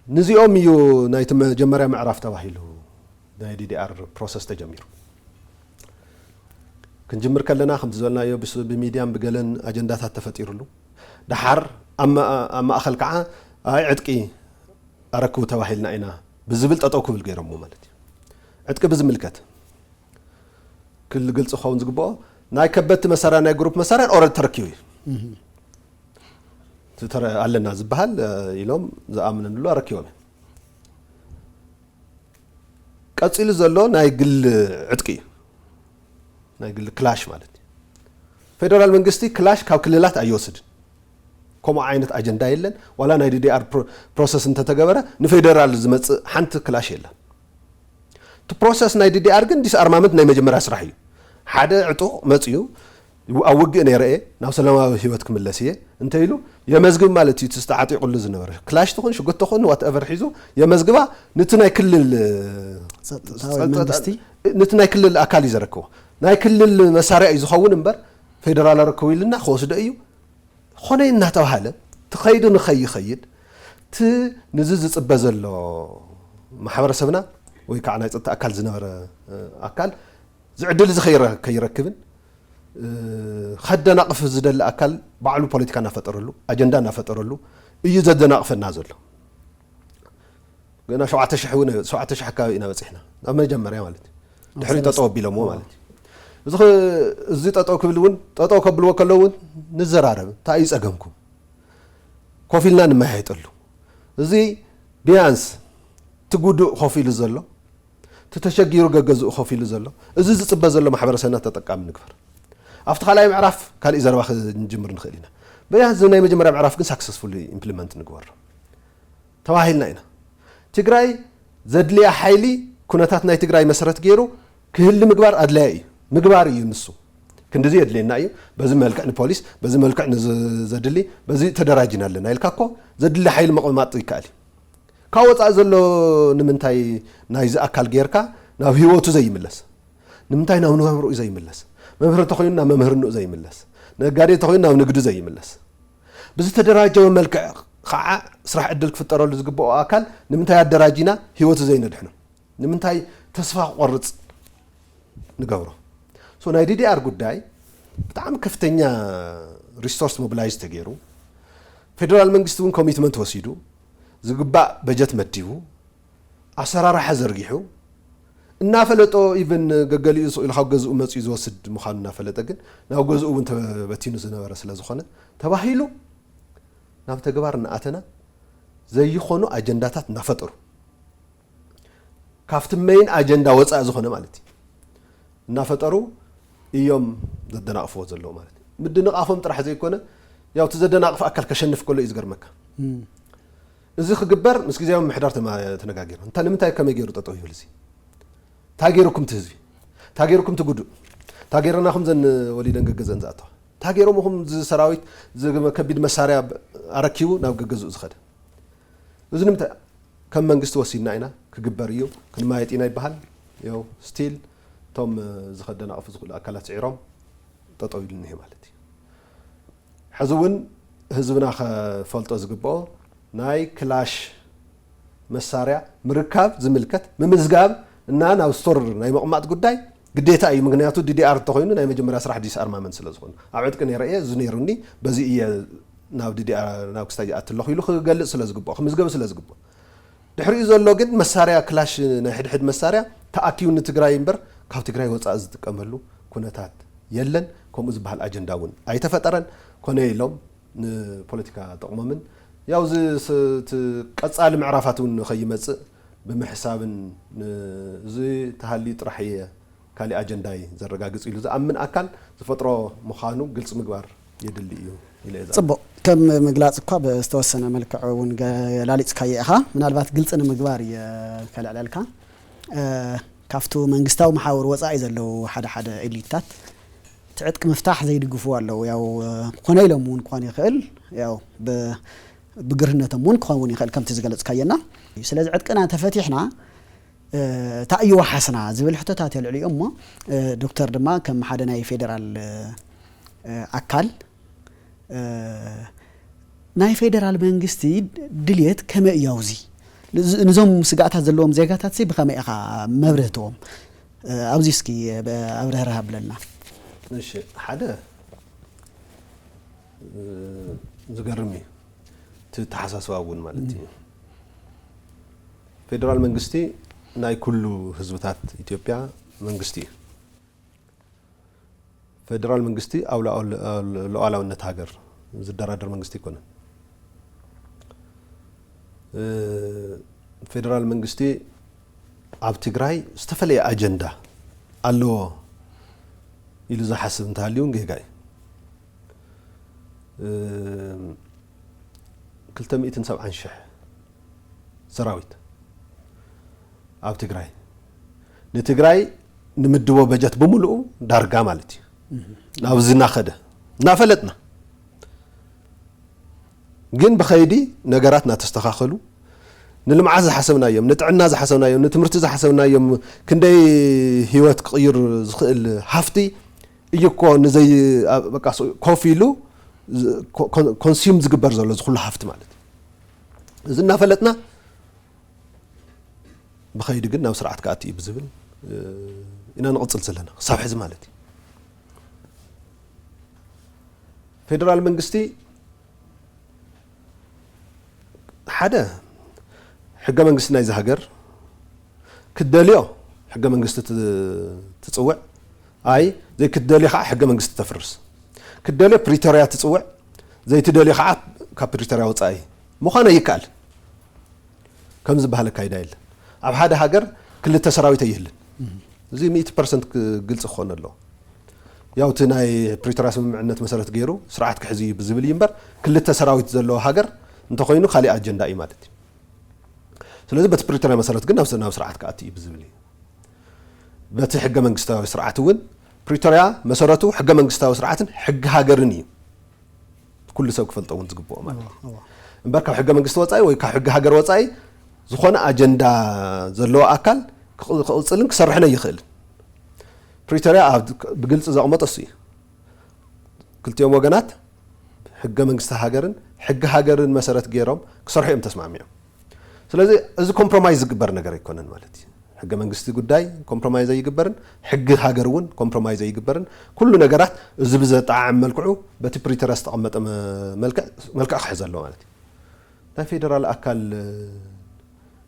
ንዚኦም እዩ ናይቲ መጀመርያ ምዕራፍ ተባሂሉ ናይ ዲዲኣር ፕሮሰስ ተጀሚሩ። ክንጅምር ከለና ከምቲ ዝበልናዮ ብስ- ብሚድያን ብገለን ኣጀንዳታት ተፈጢሩሉ፣ ድሓር ኣብ ማ- ኣብ ማእኸል ከዓ ኣይ ዕጥቂ ኣረክቡ ተባሂልና ኢና ብዝብል ጠጠው ክብል ገይሮሞ ማለት እዩ። ዕጥቂ ብዝምልከት ክል ግልፂ ክኸውን ዝግብኦ፣ ናይ ከበድቲ መሳርያ ናይ ግሩፕ መሳርያን ኦረድ ተረኪቡ እዩ። እቲ ተረ- ኣለና ዝበሃል እ፣ ኢሎም ዝኣምንሉ ኣረኪቦም እዮም። ቀፂሉ ዘሎ ናይ ግል ዕጥቂ እዩ። ናይ ግል ክላሽ ማለት እዩ። ፌደራል መንግስቲ ክላሽ ካብ ክልላት ኣይወስድን። ከምኡ ዓይነት ኣጀንዳ የለን። ዋላ ናይ ዲዲኣር ፕሮ- ፕሮሰስ እንተተገበረ ንፌደራል ዝመፅእ ሓንቲ ክላሽ የለን። እቲ ፕሮሰስ ናይ ዲዲኣር ግን ዲስኣርማመንት ናይ መጀመርያ ስራሕ እዩ። ሓደ ዕጡቕ መፅዩ ኣብ ውግእ ነይረ እየ ናብ ሰላማዊ ህይወት ክምለስ እየ እንተ ኢሉ የመዝግብ ማለት እዩ። እቲ ዝተዓጢቑሉ ዝነበረ ክላሽ ትኹን ሽጉጥ ትኹን ዋትኤቨር ሒዙ የመዝግባ። ንቲ ናይ ክልል ጸጥታዊ መንግስቲ ንቲ ናይ ክልል ኣካል እዩ ዘረክቦ። ናይ ክልል መሳርያ እዩ ዝኸውን እምበር ፌደራል ኣረክቡ ኢልና ክወስዶ እዩ። ኾነ እናተባሃለ ትኸይዱ ንኸይኸይድ እቲ ንዚ ዝፅበ ዘሎ ማሕበረሰብና ወይ ከዓ ናይ ፀጥታ ኣካል ዝነበረ እ፣ ኣካል ዝዕድል እዚ ከይረ- ከይረክብን እ፣ ከደናቕፍ ዝደሊ ኣካል ባዕሉ ፖለቲካ እናፈጠረሉ ኣጀንዳ እናፈጠረሉ እዩ ዘደናቕፈና ዘሎ። ገና ሸውዓተ ሽሕ እውን ሸውዓተ ሽሕ ኣካባቢ ኢና በፂሕና ናብ መጀመርያ ማለት እዩ። ድሕሪ ሰለስተ- ጠጠው ኣቢሎምዎ ማለት እዩ። እዚ ኸ- እዚ ጠጠው ክብል እውን ጠጠው ከብልዎ ከለዉ እውን ንዘራረብ እንታይ እዩ ፀገምኩም ኮፍ ኢልና ንመያየጠሉ። እዚ ቢያንስ እቲ ጉዱእ ኮፍ ኢሉ ዘሎ እቲ ተሸጊሩ ገገዝኡ ኮፍ ኢሉ ዘሎ እዚ ዝፅበ ዘሎ ማሕበረሰብና ተጠቃሚ ንግበር። ኣብቲ ካልኣይ ምዕራፍ ካሊእ ዘረባ ክንጅምር ንኽእል ኢና። ቢያንስ እዚ ናይ መጀመርያ ምዕራፍ ግን ሳክሰስፉል ኢምፕሊመንት ንግበሮ ተባሂልና ኢና። ትግራይ ዘድልያ ሓይሊ ኩነታት ናይ ትግራይ መሰረት ገይሩ ክህሊ ምግባር ኣድላያ እዩ። ምግባር እዩ ንሱ። ክንድዚ የድልየና እዩ። በዚ መልክዕ ንፖሊስ፣ በዚ መልክዕ ንዘድሊ፣ በዚ ተደራጅና ኣለና ኢልካ እኮ ዘድሊ ሓይሊ መቐማጥ ይከኣል እዩ። ካብ ወፃኢ ዘሎ ንምንታይ ናይዚ ኣካል ጌርካ ናብ ህይወቱ ዘይምለስ? ንምንታይ ናብ ንባብርኡ ዘይምለስ? መምህር ተኾይኑ ናብ መምህርንኡ ዘይምለስ? ነጋዴ ተኾይኑ ናብ ንግዱ ዘይምለስ? ብዝተደራጀወ መልክዕ ከዓ ስራሕ ዕድል ክፍጠረሉ ዝግብኦ ኣካል ንምንታይ ኣደራጂና ህይወቱ ዘይነድሕኖ? ንምንታይ ተስፋ ክቆርፅ ንገብሮ? ሶ ናይ ዲዲኣር ጉዳይ ብጣዕሚ ከፍተኛ ሪሶርስ ሞቢላይዝ ተገይሩ፣ ፌደራል መንግስቲ እውን ኮሚትመንት ወሲዱ ዝግባእ በጀት መዲቡ ኣሰራርሓ ዘርጊሑ እናፈለጦ ኢቨን ገገሊኡ ስቕ ኢሉ ካብ ገዝኡ መፂኡ ዝወስድ ምዃኑ እናፈለጠ ግን ናብ ገዝኡ እውን ተበቲኑ ዝነበረ ስለ ዝኾነ ተባሂሉ ናብ ተግባር እናኣተና ዘይኾኑ ኣጀንዳታት እናፈጠሩ ካብቲ መይን ኣጀንዳ ወፃኢ ዝኾነ ማለት እዩ እናፈጠሩ እዮም ዘደናቕፍዎ ዘለዉ ማለት እዩ። ምድንቓፎም ጥራሕ ዘይኮነ ያው እቲ ዘደናቕፍ ኣካል ከሸንፍ ከሎ እዩ ዝገርመካ። እዚ ክግበር ምስ ግዜያዊ ምሕዳር ተማ- ተነጋጊርና እንታ ንምንታይ ከመይ ገይሩ ጠጠው ይብል እዚ እንታይ ገይሩኩም እቲ ህዝቢ እንታይ ገይሩኩም እቲ ጉዱእ እንታይ ገይረናኹም ዘን ወሊደን ገገዘን ዝኣተዋ እንታይ ገይሮምኹም እዚ ሰራዊት እዚ ከቢድ መሳርያ ኣረኪቡ ናብ ገገዝኡ ዝኸደ እዚ ንምንታይ ከም መንግስቲ ወሲድና ኢና ክግበር እዩ ክንማየጥ ኢና ይበሃል ያው ስቲል እቶም ዝኸደናቕፉ ዝኽእሉ ኣካላት ስዒሮም ጠጠው ኢሉ እኒሄ ማለት እዩ። ሕዚ እውን ህዝብና ከፈልጦ ዝግብኦ ናይ ክላሽ መሳርያ ምርካብ ዝምልከት ምምዝጋብ እና ናብ ስቶር ናይ ምቕማጥ ጉዳይ ግዴታ እዩ። ምክንያቱ ዲዲኣር እንተኾይኑ ናይ መጀመርያ ስራሕ ዲስኣርማመንት ስለ ዝኾነ፣ ኣብ ዕጥቂ ነይረ እየ፣ እዚ ነይሩኒ፣ በዚ እየ ናብ ዲዲኣር ናብ ክስታይ ዝኣቲ ኣለኹ ኢሉ ክገልጽ ስለ ዝግብኦ፣ ክምዝገብ ስለ ዝግብኦ። ድሕሪኡ ዘሎ ግን መሳርያ ክላሽ፣ ናይ ሕድሕድ መሳርያ ተኣኪቡ ንትግራይ እምበር ካብ ትግራይ ወፃኢ ዝጥቀመሉ ኩነታት የለን። ከምኡ ዝበሃል ኣጀንዳ እውን ኣይተፈጠረን። ኮነ ኢሎም ንፖለቲካ ጥቕሞምን ያው እዚ ስ-፣ እቲ ቀፃሊ ምዕራፋት እውን ንኸይመፅእ ብምሕሳብን ን-፣ እዚ ተሃልዩ ጥራሕ እየ ካልእ ኣጀንዳይ ዘረጋግጽ ኢሉ ዝኣምን ኣካል ዝፈጥሮ ምዃኑ ግልጺ ምግባር የድሊ እዩ ኢለ እየ ዝኣምን። ጽቡቕ። ከም ምግላጽ እኳ ብዝተወሰነ መልክዕ እውን ገ-፣ ገላሊጽካዮ ኢኻ። ምናልባት ግልጺ ንምግባር እየ ከልዕለልካ። እ፣ ካብቱ መንግስታዊ መሓውር ወጻኢ ዘለዉ ሓደ ሓደ ኤሊትታት እቲ ዕጥቂ ምፍታሕ ዘይድግፉ ኣለዉ። ያው፣ እ፣ ኮነ ኢሎም እውን ክኾን ይኽእል። ያው፣ ብ-፣ ብግርህነቶም እውን ክኸውን ይኽእል ከምቲ ዝገለጽካዮና። ስለዚ ዕጥቅና ተፈቲሕና፣ እ፣ እንታይ እዩ ዋሓስና ዝብል ሕቶታት የልዕሉ እዮም እሞ፣ እ፣ ዶክተር ድማ ከም ሓደ ናይ ፌደራል፣ እ፣ ኣካል፣ እ፣ ናይ ፌደራል መንግስቲ ድልየት ከመይ እዩ ኣብዚ? ንዝ-፣ ንዞም ስጋኣታት ዘለዎም ዜጋታት ሲ ብኸመይ ኢኻ መብርህ ትህቦም? እ፣ ኣብዚ እስኪ ብ-፣ ኣብርህርህ ኣብለልና። እሺ፣ ሓደ፣ እ፣ ዝገርም እዩ። እቲ ኣተሓሳስባ እውን ማለት እዩ። ፌደራል መንግስቲ ናይ ኩሉ ህዝብታት ኢትዮጵያ መንግስቲ እዩ። ፌደራል መንግስቲ ኣብ ሉዓል-፣ ሉዓላውነት ሃገር ዝደራደር መንግስቲ ኣይኮነን። እ፣ ፌደራል መንግስቲ ኣብ ትግራይ ዝተፈለየ ኣጀንዳ ኣለዎ ኢሉ ዝሓስብ እንተሃልዩ እውን ጌጋ እዩ። እ፣ ክልተ ሚእትን ሰብዓን ሽሕ ሰራዊት ኣብ ትግራይ፣ ንትግራይ ንምድቦ በጀት ብምሉኡ ዳርጋ ማለት እዩ። ናብዚ እናኸደ እናፈለጥና ግን ብኸይዲ ነገራት እናተስተኻኸሉ፣ ንልምዓት ዝሓሰብናዮም፣ ንጥዕና ዝሓሰብናዮም፣ ንትምህርቲ ዝሓሰብናዮም፣ ክንደይ ህይወት ክቕይር ዝኽእል ሃፍቲ እዩ እኮ ንዘይ-፣ ኣብ-፣ በቃ ስ-፣ ኮፍ ኢሉ ዝ-፣ ኮ-፣ ኮን-፣ ኮንሱም ዝግበር ዘሎ እዚ ኩሉ ሃፍቲ ማለት እዩ። እዚ እናፈለጥና ብኸይዲ ግን ናብ ስርዓት ክኣቱ እዩ ብዝብል፣ እ፣ ኢና ንቕጽል ዘለና ክሳብ ሕዚ ማለት እዩ። ፌደራል መንግስቲ ሓደ ሕገ መንግስቲ ናይዚ ሃገር ክትደልዮ ሕገ መንግስቲ ት-፣ ትጽውዕ፣ ኣይ ዘይክትደልዮ ከዓ ሕገ መንግስቲ ተፍርስ። ክትደልዮ ፕሪቶርያ ትጽውዕ፣ ዘይትደልዮ ከዓ ካብ ፕሪቶርያ ወጻኢ ምዃን ኣይከኣል። ከም ዝበሃል ኣካይዳ የለን። ኣብ ሓደ ሃገር ክልተ ሰራዊት ኣይህልን። እዚ ሚእቲ ፐርሰንት ክ-፣ ግልፂ ክኾን ኣለዎ። ያው እቲ ናይ ፕሪቶርያ ስምምዕነት መሰረት ገይሩ ስርዓት ክሕዝ እዩ ብዝብል እዩ እምበር፣ ክልተ ሰራዊት ዘለዎ ሃገር እንተኾይኑ ካሊእ ኣጀንዳ እዩ ማለት እዩ። ስለዚ በቲ ፕሪቶርያ መሰረት ግን ናብ ስ-፣ ናብ ስርዓት ክኣቱ እዩ ብዝብል እዩ። በቲ ሕገ መንግስታዊ ስርዓት እውን ፕሪቶርያ መሰረቱ ሕገ መንግስታዊ ስርዓትን ሕጊ ሃገርን እዩ። ኩሉ ሰብ ክፈልጦ እውን ዝግብኦ ማለት እዩ። እዋ፣ እዋ። እምበር ካብ ሕገ መንግስቲ ወጻኢ ወይ ካብ ሕጊ ሃገር ወጻኢ ዝኾነ ኣጀንዳ ዘለዎ ኣካል ክቕ-፣ ክቕጽልን ክሰርሕን ኣይኽእልን። ፕሪቶርያ ኣብ፣ ብግልጺ ዘቕመጦ እሱ እዩ። ክልቲኦም ወገናት ሕገ መንግስቲ ሃገርን ሕጊ ሃገርን መሰረት ገይሮም ክሰርሑ እዮም ተስማሚዖም። ስለዚ እዚ ኮምፕሮማይዝ ዝግበር ነገር ኣይኮነን ማለት እዩ። ሕገ መንግስቲ ጉዳይ ኮምፕሮማይዝ ኣይግበርን፣ ሕጊ ሃገር እውን ኮምፕሮማይዝ ኣይግበርን። ኩሉ ነገራት እዚ ብዘጠዓዕም መልክዑ በቲ ፕሪቶርያ ዝተቐመጠ መ-፣ መልክዕ፣ መልክዕ ክሕዝ ኣለዎ ማለት እዩ። ናይ ፌደራል ኣካል፣ እ፣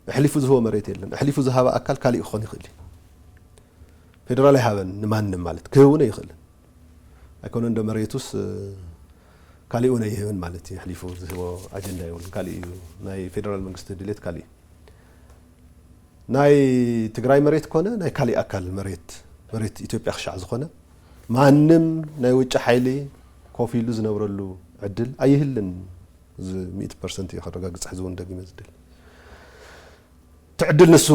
ኣሕሊፉ ዝህቦ መሬት የለን። ኣሕሊፉ ዝሃበ ኣካል ካሊእ ክኾን ይኽእል እዩ። ፌደራል ኣይሃበን ንማንም ማለት ክህብ እውን ኣይኽእልን። ኣይኮነ እንዶ መሬቱስ፣ እ፣ ካሊእ እውን ኣይህብን ማለት እዩ። ኣሕሊፉ ዝህቦ ኣጀንዳ የብሉን። ካሊእ እዩ። ናይ ፌደራል መንግስቲ ድሌት ካሊእ እዩ። ናይ ትግራይ መሬት ኮነ ናይ ካሊእ ኣካል መሬት፣ መሬት ኢትዮጵያ ክሻዕ ዝኾነ ማንም ናይ ውጭ ሓይሊ ኮፍ ኢሉ ዝነብረሉ ዕድል ኣይህልን። እዚ ሚእቲ ፐርሰንት እዩ ከረጋግጽ ሕዚ እውን ደጊመ ዝደሊ። እቲ ዕድል ንሱ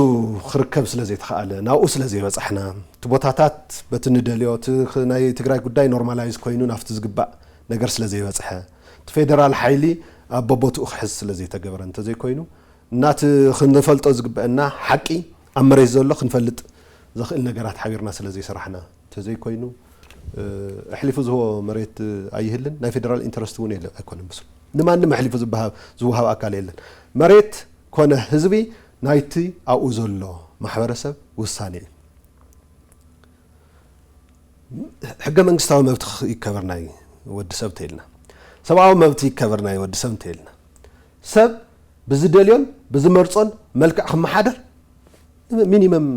ክርከብ ስለ ዘይተኻእለ፣ ናብኡ ስለ ዘይበጻሕና፣ እቲ ቦታታት በቲ ንደልዮ፣ እቲ ኽ-፣ ናይ ትግራይ ጉዳይ ኖርማላይዝ ኮይኑ ናብቲ ዝግባእ ነገር ስለ ዘይበጽሐ፣ እቲ ፌደራል ሓይሊ ኣብ በቦትኡ ክሕዝ ስለ ዘይተገበረ እንተዘይኮይኑ፣ እናቲ ክንፈልጦ ዝግበአና ሓቂ ኣብ መሬት ዘሎ ክንፈልጥ ዘኽእል ነገራት ሓቢርና ስለ ዘይሰራሕና እንተዘይኮይኑ፣ እ፣ ኣሕሊፉ ዝህቦ መሬት ኣይህልን። ናይ ፌደራል ኢንተረስት እውን የለ፣ ኣይኮነን ብሱ። ንማንም ኣሕሊፉ ዝበሃብ፣ ዝወሃብ ኣካል የለን። መሬት ኮነ ህዝቢ ናይቲ ኣብኡ ዘሎ ማሕበረሰብ ውሳኔ እዩ። ሕገ መንግስታዊ መብት ይከበር ናይ ወዲ ሰብ እንተይልና፣ ሰብኣዊ መብት ይከበር ናይ ወዲ ሰብ እንተይልና፣ ሰብ ብዝደልዮን ብዝመርጾን መልክዕ ክመሓደር ሚኒመም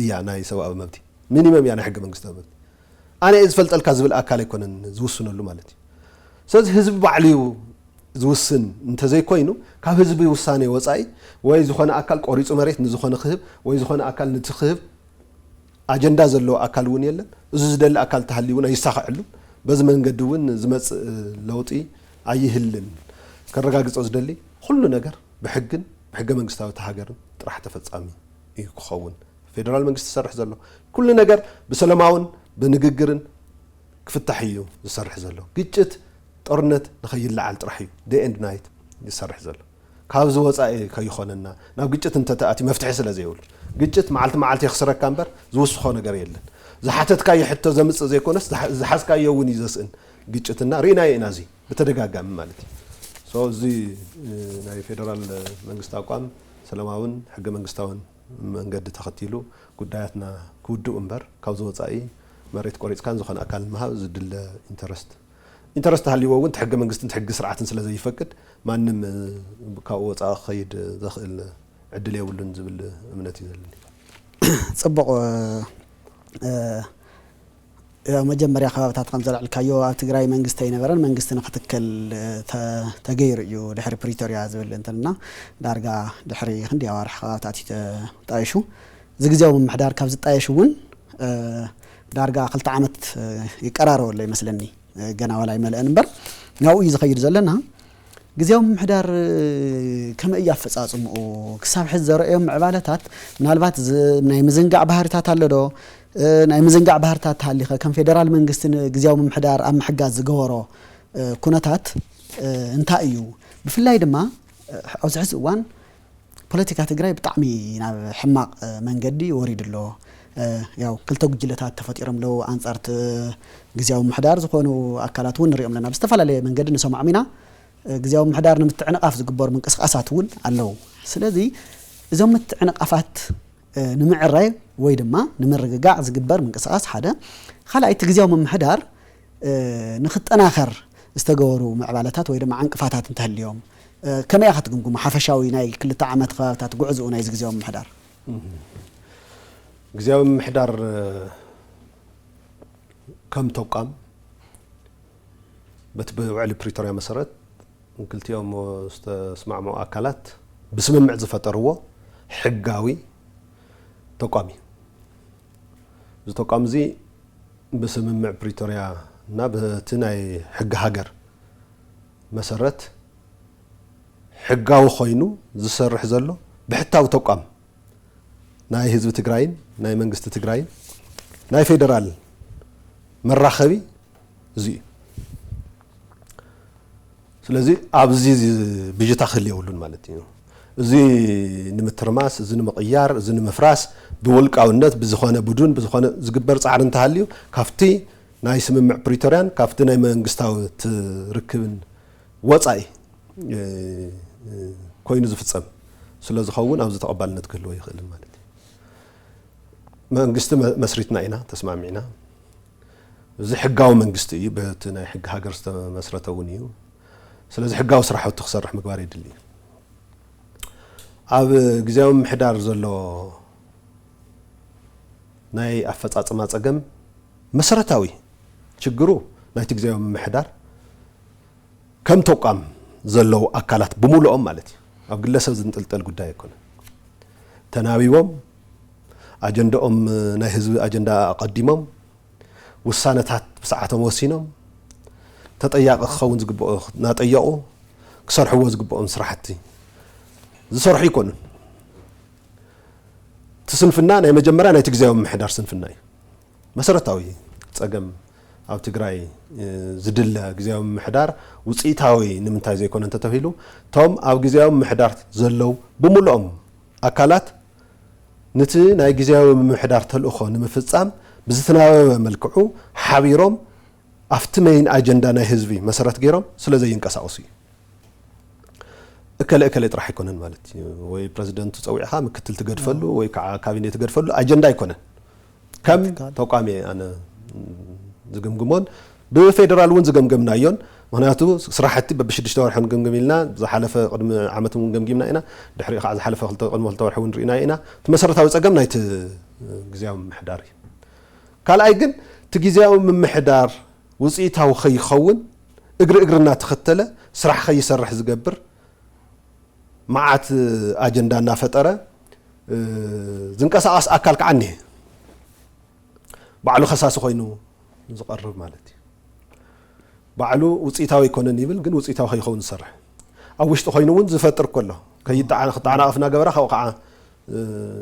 እያ ናይ ሰብኣዊ መብት፣ ሚኒመም እያ ናይ ሕገ መንግስታዊ መብት። ኣነ እየ ዝፈልጠልካ ዝብል ኣካል ኣይኮነን ዝውስነሉ ማለት እዩ። ስለዚ ህዝቢ ባዕሉ እዩ ዝውስን እንተዘይኮይኑ፣ ካብ ህዝቢ ውሳኔ ወፃኢ ወይ ዝኾነ ኣካል ቆሪፁ መሬት ንዝኾነ ክህብ ወይ ዝኾነ ኣካል ንቲ ክህብ ኣጀንዳ ዘለዎ ኣካል እውን የለን። እዚ ዝደሊ ኣካል ተሃልዩ እውን ኣይሳኸዐሉን። በዚ መንገዲ እውን ዝመፅእ ለውጢ ኣይህልን። ከረጋግፆ ዝደሊ፣ ኩሉ ነገር ብሕግን ብሕገ መንግስታዊ እታ ሃገርን ጥራሕ ተፈፃሚ እዩ ክኸውን። ፌደራል መንግስቲ ዝሰርሕ ዘሎ ኩሉ ነገር ብሰላማውን ብንግግርን ክፍታሕ እዩ ዝሰርሕ ዘሎ። ግጭት፣ ጦርነት ንኸይለዓል ጥራሕ እዩ day and night ዝሰርሕ ዘሎ። ካብዚ ወፃኢ ከይኾነና፣ ናብ ግጭት እንተተኣትዩ መፍትሒ ስለ ዘይብሉ፣ ግጭት መዓልቲ መዓልቲ የኽስረካ እምበር ዝውስኾ ነገር የለን። ዝሓተትካዮ ሕቶ ዘምፅእ ዘይኮነስ ዝሓ-፣ ዝሓዝካዮ እውን እዩ ዘስእን ግጭትና ርኢናዮ ኢና። እዚ ብተደጋጋሚ ማለት እዩ። So እዚ፣ እ፣ ናይ ፌደራል መንግስቲ ኣቋም ሰላማውን ሕገ መንግስታውን መንገዲ ተኸቲሉ ጉዳያትና ክውድኡ እምበር፣ ካብዚ ወፃኢ መሬት ቆሪፅካን ዝኾነ ኣካል ምሃብ ዝድለ ኢንተረስት፣ ኢንተረስት ሃልይዎ እውን እቲ ሕገ መንግስትን እቲ ሕጊ ስርዓትን ስለ ዘይፈቅድ፣ ማንም፣ እ፣ ካብኡ ወፃኢ ክኸይድ ዘኽእል ዕድል የብሉን ዝብል እምነት እዩ ዘለኒ። ፅቡቕ። እ፣ ያው መጀመርያ ከባብታት ከም ዘልዕልካዮ ኣብ ትግራይ መንግስቲ ኣይነበረን። መንግስቲ ንክትከል፣ እ፣ ተ-፣ ተገይሩ እዩ ድሕሪ ፕሪቶርያ ዝብል እንትንና፣ ዳርጋ ድሕሪ ክንደይ ኣዋርሕ ከባብታት እዩ ተጣይሹ። እዚ ግዜያዊ ምምሕዳር ካብ ዝጣየሽ እውን፣ እ፣ ዳርጋ ክልተ ዓመት፣ እ፣ ይቀራረበ ኣሎ ይመስለኒ። እ፣ ገና ዋላ ኣይመልአን እምበር ናብኡ እዩ ዝኸይድ ዘለና። ግዜያዊ ምምሕዳር፣ እ፣ ከመይ እዩ ኣፈፃፅምኡ? ክሳብ ሕዚ ዘረእዮም ምዕባለታት ምናልባት ዝ-፣ ናይ ምዝንጋዕ ባህርታት ኣሎ ዶ? እ፣ ናይ ምዝንጋዕ ባህርታት ተሃሊኸ ከም ፌደራል መንግስቲ ንግዜያዊ ምምሕዳር ኣብ ምሕጋዝ ዝገበሮ፣ እ፣ ኩነታት፣ እ፣ እንታይ እዩ? ብፍላይ ድማ፣ እ፣ ኣብዚ ሕዚ እዋን ፖለቲካ ትግራይ ብጣዕሚ ናብ ሕማቕ፣ እ፣ መንገዲ ወሪዱ ኣሎ። እ፣ ያው ክልተ ጉጅለታት ተፈጢሮም ኣለዉ ኣንጻር እቲ ግዜያዊ ምምሕዳር ዝኾኑ ኣካላት እውን ንሪኦም ኣለና። ብዝተፈላለየ መንገዲ ንሰምዖም ኢና። እ፣ ግዜያዊ ምምሕዳር ንምትዕንቓፍ ዝግበሩ ምንቅስቓሳት እውን ኣለዉ። ስለዚ እዞም ምትዕንቓፋት፣ እ፣ ንምዕራይ ወይ ድማ ንምርግጋዕ ዝግበር ምንቅስቓስ ሓደ። ካልኣይ እቲ ግዜያዊ ምምሕዳር፣ እ፣ ንክጠናኸር ዝተገበሩ ምዕባለታት ወይ ድማ ዕንቅፋታት እንተሃልዮም፣ እ፣ ከመይ ኢኻ ትግምግሞ ሓፈሻዊ ናይ ክልተ ዓመት ከባብታት ጉዕዝኡ ናይዚ ግዜያዊ ምምሕዳር? ግዜያዊ ምምሕዳር፣ እ፣ ከም ተቋም በቲ ብውዕሊ ፕሪቶርያ መሰረት ክልቲኦም ዝተስማዕምዑ ኣካላት ብስምምዕ ዝፈጠርዎ ሕጋዊ ተቋም እዩ። እዚ ተቋም እዚ ብስምምዕ ፕሪቶርያ እና በቲ ናይ ሕጊ ሃገር መሰረት ሕጋዊ ኮይኑ ዝሰርሕ ዘሎ ብሕታዊ ተቋም ናይ ህዝቢ ትግራይን ናይ መንግስቲ ትግራይን ናይ ፌደራል መራኸቢ እዚ እዩ። ስለዚ ኣብዚ እዚ ብዥታ ክህሉ የብሉን ማለት እዩ። እዚ ንምትርማስ፣ እዚ ንምቕያር፣ እዚ ንምፍራስ ብውልቃውነት ብዝኾነ ቡድን ብዝኾነ ዝግበር ፃዕሪ እንተሃልዩ ካብቲ ናይ ስምምዕ ፕሪቶርያን ካብቲ ናይ መንግስታዊ ርክብን ወፃኢ፣ እ፣ እ፣ ኮይኑ ዝፍፀም ስለ ዝኸውን ኣብዚ ተቐባልነት ክህልዎ ይኽእልን ማለት እዩ። መንግስቲ መ-፣ መስሪትና ኢና፣ ተስማሚዕና። እዚ ሕጋዊ መንግስቲ እዩ፣ በቲ ናይ ሕጊ ሃገር ዝተመስረተ እውን እዩ። ስለዚ ሕጋዊ ስራሕቱ ክሰርሕ ምግባር የድሊ እዩ። ኣብ ግዜያዊ ምምሕዳር ዘሎ ናይ ኣፈፃፅማ ፀገም መሰረታዊ ችግሩ ናይቲ ግዜያዊ ምምሕዳር ከም ተቋም ዘለዉ ኣካላት ብምሉኦም ማለት እዩ። ኣብ ግለሰብ ዝንጥልጠል ጉዳይ ኣይኮነን። ተናቢቦም፣ ኣጀንዳኦም ናይ ህዝቢ ኣጀንዳ ኣቐዲሞም፣ ውሳነታት ብሰዓቶም ወሲኖም፣ ተጠያቒ ክኸውን ዝግብኦ እናጠየቑ፣ ክሰርሕዎ ዝግብኦም ስራሕቲ ዝሰርሑ ኣይኮኑን። እቲ ስንፍና ናይ መጀመርያ ናይቲ ግዜያዊ ምምሕዳር ስንፍና እዩ። መሰረታዊ ፀገም ኣብ ትግራይ፣ እ፣ ዝድለ ግዜያዊ ምምሕዳር ውፅኢታዊ ንምንታይ ዘይኮነ እንተተባሂሉ፣ እቶም ኣብ ግዜያዊ ምምሕዳር ዘለዉ ብምሉኦም ኣካላት ነቲ ናይ ግዜያዊ ምምሕዳር ተልእኾ ንምፍፃም ብዝተናበበ መልክዑ ሓቢሮም ኣብቲ መይን ኣጀንዳ ናይ ህዝቢ መሰረት ገይሮም ስለ ዘይንቀሳቐሱ እዩ። እከለ እከለ ጥራሕ ኣይኮነን ማለት እዩ። ወይ ፕረዚደንቱ ጸዊዕኻ ምክትል ትገድፈሉ ወይ ከዓ ካቢኔ ትገድፈሉ ኣጀንዳ ኣይኮነን። ከም ተቋም እየ ኣነ ዝግምግሞን ብፌደራል እውን ዝገምገምናዮን። ምክንያቱ ስራሕቲ በብሽዱሽተ ወርሒ ንግምግም ኢልና፣ ዝሓለፈ ቅድሚ ዓመት እውን ገምጊምና ኢና። ድሕሪኡ ከዓ ዝሓለፈ ክልተ ቅድሚ ክልተ ወርሒ እውን ርኢና ኢና። እቲ መሰረታዊ ፀገም ናይቲ ግዜያዊ ምምሕዳር እዩ። ካልኣይ ግን እቲ ግዜያዊ ምምሕዳር ውፅኢታዊ ከይኸውን እግሪ እግሪ እናተኸተለ ስራሕ ከይሰርሕ ዝገብር መዓት ኣጀንዳ እናፈጠረ ዝንቀሳቐስ ኣካል ከዓ እኒሀ። ባዕሉ ከሳሲ ኮይኑ ዝቐርብ ማለት እዩ። ባዕሉ ውፅኢታዊ ኣይኮነን ይብል፣ ግን ውፅኢታዊ ከይኸውን ዝሰርሕ፣ ኣብ ውሽጢ ኮይኑ እውን ዝፈጥር ከሎ ከይጠዓ- ክጠዓናቐፍ እናገበረ ካብኡ ከዓ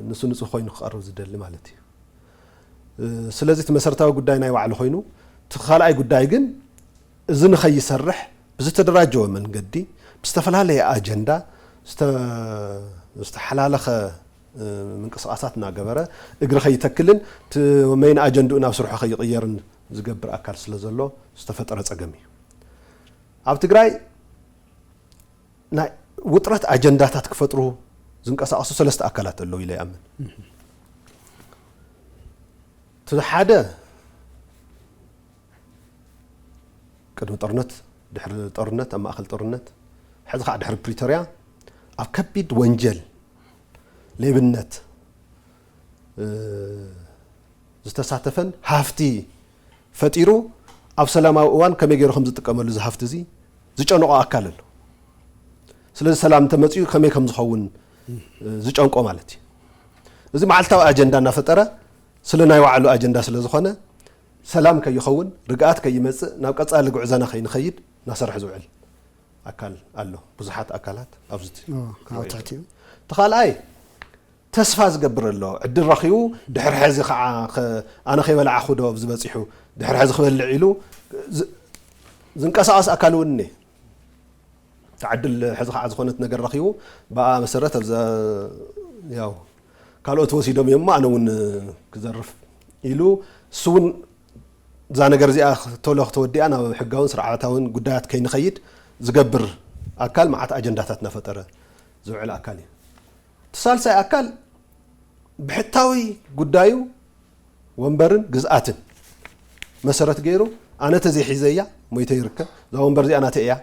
ንሱ ንፁህ ኮይኑ ክቐርብ ዝደሊ ማለት እዩ። ስለዚ እቲ መሰረታዊ ጉዳይ ናይ ባዕሉ ኮይኑ፣ እቲ ካልኣይ ጉዳይ ግን እዚ ንኸይሰርሕ ብዝተደራጀወ መንገዲ ብዝተፈላለየ ኣጀንዳ ዝተ- ዝተሓላለኸ ምንቅስቃሳት እናገበረ እግሪ ከይተክልን እቲ መይን ኣጀንድኡ ናብ ስርሑ ከይቕየርን ዝገብር ኣካል ስለ ዘሎ ዝተፈጠረ ፀገም እዩ። ኣብ ትግራይ ናይ ውጥረት ኣጀንዳታት ክፈጥሩ ዝንቀሳቀሱ ሰለስተ ኣካላት ኣለዉ ኢለ ይኣምን። እቲ ሓደ ቅድሚ ጦርነት፣ ድሕሪ ጦርነት፣ ኣብ ማእኸል ጦርነት፣ ሕዚ ከዓ ድሕሪ ፕሪቶርያ ኣብ ከቢድ ወንጀል ሌብነት ዝተሳተፈን ሃፍቲ ፈጢሩ ኣብ ሰላማዊ እዋን ከመይ ገይሩ ከም ዝጥቀመሉ እዚ ሃፍቲ እዚ ዝጨነቆ ኣካል ኣሎ። ስለዚ ሰላም እንተመፅኡ ከመይ ከም ዝኸውን ዝጨንቆ ማለት እዩ። እዚ መዓልታዊ ኣጀንዳ እናፈጠረ ስለ ናይ ባዕሉ ኣጀንዳ ስለ ዝኾነ ሰላም ከይኸውን፣ ርግኣት ከይመፅእ፣ ናብ ቀፃሊ ጉዕዞና ከይንኸይድ እናሰርሐ ዝውዕል ኣካል ኣሎ። ብዙሓት ኣካላት ኣብዚ እቲ ካልኣይ ተስፋ ዝገብር ኣሎ። ዕድል ረኺቡ ድሕሪ ሕዚ ከዓ ኣነ ከይበላዕኹ ዶ ኣብዚ በፂሑ፣ ድሕሪ ሕዚ ክበልዕ ኢሉ ዝንቀሳቐስ ኣካል እውን እኒ ተዓድል ሕዚ ከዓ ዝኾነት ነገር ረኺቡ ብኣ መሰረት ኣብዛ ያው ካልኦት ወሲዶም እዮም እሞ ኣነ እውን ክዘርፍ ኢሉ እሱ እውን እዛ ነገር እዚኣ ቶሎ ክተወዲኣ ናብ ሕጋውን ስርዓታውን ጉዳያት ከይንኸይድ ዝገብር ኣካል መዓት ኣጀንዳታት እናፈጠረ ዝውዕል ኣካል እዩ። እቲ ሳልሳይ ኣካል ብሕታዊ ጉዳዩ ወንበርን ግዝኣትን መሰረት ገይሩ ኣነ ተዘይሒዘያ ሞይተ ይርከብ፣ እዛ ወንበር እዚኣ ናተይ እያ፣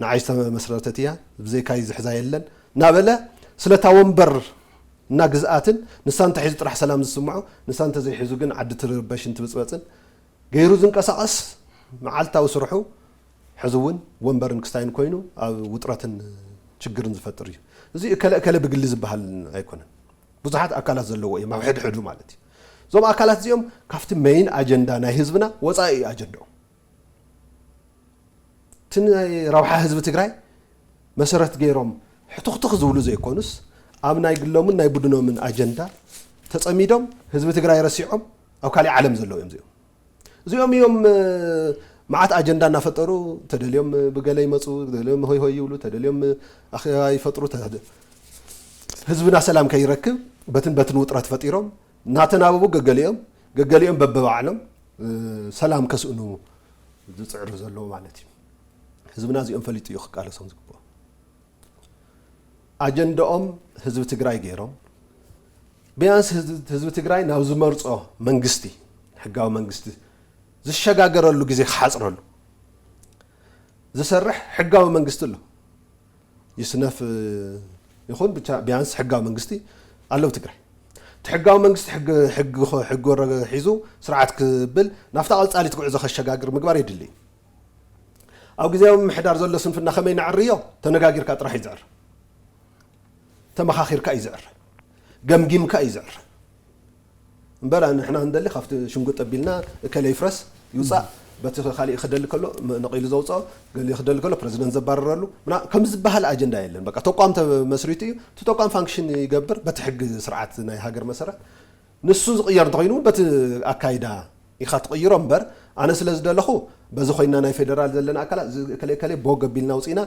ንዓይ ዝተመስረተት እያ፣ ብዘይካይ ዝሕዛ የለን እናበለ ስለታ ወንበር እና ግዝኣትን ንሳ እንተሒዙ ጥራሕ ሰላም ዝስምዖ፣ ንሳ እንተዘይሒዙ ግን ዓዲ ትርበሽን ትብፅበፅን ገይሩ ዝንቀሳቐስ መዓልታዊ ስርሑ ሕዚ እውን ወንበርን ክስታይን ኮይኑ ኣብ ውጥረትን ችግርን ዝፈጥር እዩ። እዚ እከለ እከለ ብግሊ ዝበሃል ኣይኮነን። ብዙሓት ኣካላት ዘለዎ እዮም ኣብ ሕድሕዱ ማለት እዩ። እዞም ኣካላት እዚኦም ካብቲ መይን ኣጀንዳ ናይ ህዝብና ወፃኢ እዩ ኣጀንዳኦም። እቲ ናይ ረብሓ ህዝቢ ትግራይ መሰረት ገይሮም ሕትኽትኽ ዝብሉ ዘይኮኑስ ኣብ ናይ ግሎምን ናይ ቡድኖምን ኣጀንዳ ተፀሚዶም ህዝቢ ትግራይ ረሲዖም ኣብ ካሊእ ዓለም ዘለዉ እዮም እዚኦም። እዚኦም እዮም መዓት ኣጀንዳ እናፈጠሩ ተደልዮም ብገለ ይመፁ፣ ተደልዮም ሆይ ሆይ ይብሉ፣ ተደልዮም ኣኼባ ይፈጥሩ። ህዝብና ሰላም ከይረክብ በትን በትን ውጥረት ፈጢሮም እናተናበቡ ገገሊኦም ገገሊኦም በበባዕሎም ሰላም ከስእኑ ዝፅዕሩ ዘለዉ ማለት እዩ። ህዝብና እዚኦም ፈሊጡ እዩ ክቃለሶም ዝግብኦ። ኣጀንዳኦም ህዝቢ ትግራይ ገይሮም ቢያንስ ህዝቢ ትግራይ ናብ ዝመርፆ መንግስቲ ሕጋዊ መንግስቲ ዝሸጋገረሉ ግዜ ክሓፅረሉ ዝሰርሕ ሕጋዊ መንግስቲ ኣሎ። ይስነፍ ይኹን ብቻ ቢያንስ ሕጋዊ መንግስቲ ኣሎ ኣብ ትግራይ። እቲ ሕጋዊ መንግስቲ ሕጊ ሕጊ ሒዙ ስርዓት ክብል ናብታ ቀፃሊት ጉዕዞ ከሸጋግር ምግባር የድሊ። ኣብ ግዜያዊ ምምሕዳር ዘሎ ስንፍና ከመይ ነዕርዮ? ተነጋጊርካ ጥራሕ እዩ ዝዕረ። ተመኻኺርካ እዩ ዝዕረ። ገምጊምካ እዩ ዝዕረ። እምበር ንሕና እንደሊ ካብቲ ሽንጉጥ ጠቢልና እከለ ይፍረስ ይውፃእ በቲ ካሊእ ክደሊ ከሎ ነቒሉ ዘውፅኦ ገሊኡ ክደሊ ከሎ ፕረዚደንት ዘባረረሉ ምና ከም ዝበሃል ኣጀንዳ የለን። በቃ ተቋም ተመስሪቱ እዩ። እቲ ተቋም ፋንክሽን ይገብር በቲ ሕጊ ስርዓት ናይ ሃገር መሰረት ንሱ ዝቕየር እንተኾይኑ እውን በቲ ኣካይዳ ኢኻ ትቕይሮ እምበር ኣነ ስለ ዝደለኹ በዚ ኮይና ናይ ፌደራል ዘለና ኣካላት እዚ እከለ እከለ ቦግ ኣቢልና ኣውፂእና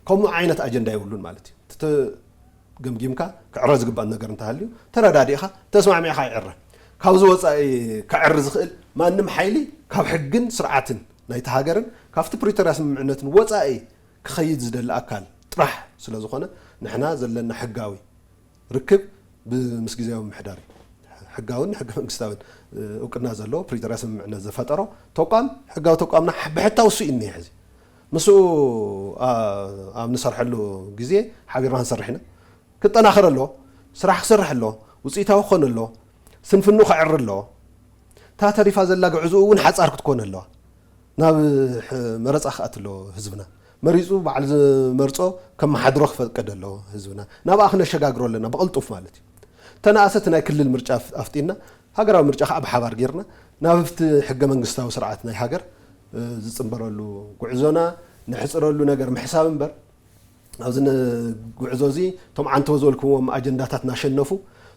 ከምኡ ዓይነት ኣጀንዳ የብሉን ማለት እዩ። እቲ ገምጊምካ ክዕረ ዝግባእ ነገር እንተሃልዩ ተረዳዲእኻ ተስማዕሚዕኻ ይዕረ። ካብዚ ወፃኢ ክዕሪ ዝኽእል ማንም ሓይሊ ካብ ሕግን ስርዓትን ናይቲ ሃገርን ካብቲ ፕሪቶርያ ስምምዕነትን ወፃኢ ክኸይድ ዝደሊ ኣካል ጥራሕ ስለ ዝኾነ፣ ንሕና ዘለና ሕጋዊ ርክብ ብ-፣ ምስ ግዝያዊ ምምሕዳር እዩ። ሕጋውን ሕገ መንግስታውን፣ እ፣ እውቅና ዘለዎ ፕሪቶርያ ስምምዕነት ዝፈጠሮ ተቋም፣ ሕጋዊ ተቋምና ሕ-፣ ብሕታዊ እሱ እዩ እኒሀ። ሕዚ ምስኡ፣ ኣ-፣ ኣብ ንሰርሐሉ ግዜ ሓቢርና ክንሰርሕ ኢና። ክጠናኸር ኣለዎ። ስራሕ ክሰርሕ ኣለዎ። ውፅኢታዊ ክኾን ኣለዎ። ስንፍንኡ ከዕሪ ኣለዎ። እታ ተሪፋ ዘላ ጉዕዞኡ እውን ሓፃር ክትኮን ኣለዋ። ናብ ሕ-፣ መረፃ ክኣት ኣለዎ ህዝብና። መሪፁ ባዕሉ ዝመርፆ ከመሓድሮ ክፈቅድ ኣለዎ ህዝብና። ናብኣ ክነሸጋግሮ ኣለና ብቕልጡፍ ማለት እዩ። ተነኣሰ እቲ ናይ ክልል ምርጫ ኣፍ-፣ ኣፍጢና፣ ሃገራዊ ምርጫ ከዓ ብሓባር ጌርና፣ ናብቲ ሕገ መንግስታዊ ስርዓት ናይ ሃገር፣ እ፣ ዝፅንበረሉ ጉዕዞና ነሕፅረሉ ነገር ምሕሳብ እምበር፣ ኣብዚ ን-፣ ጉዕዞ እዚ እቶም ዓንተው ዝበልኩዎም ኣጀንዳታት እናሸነፉ፣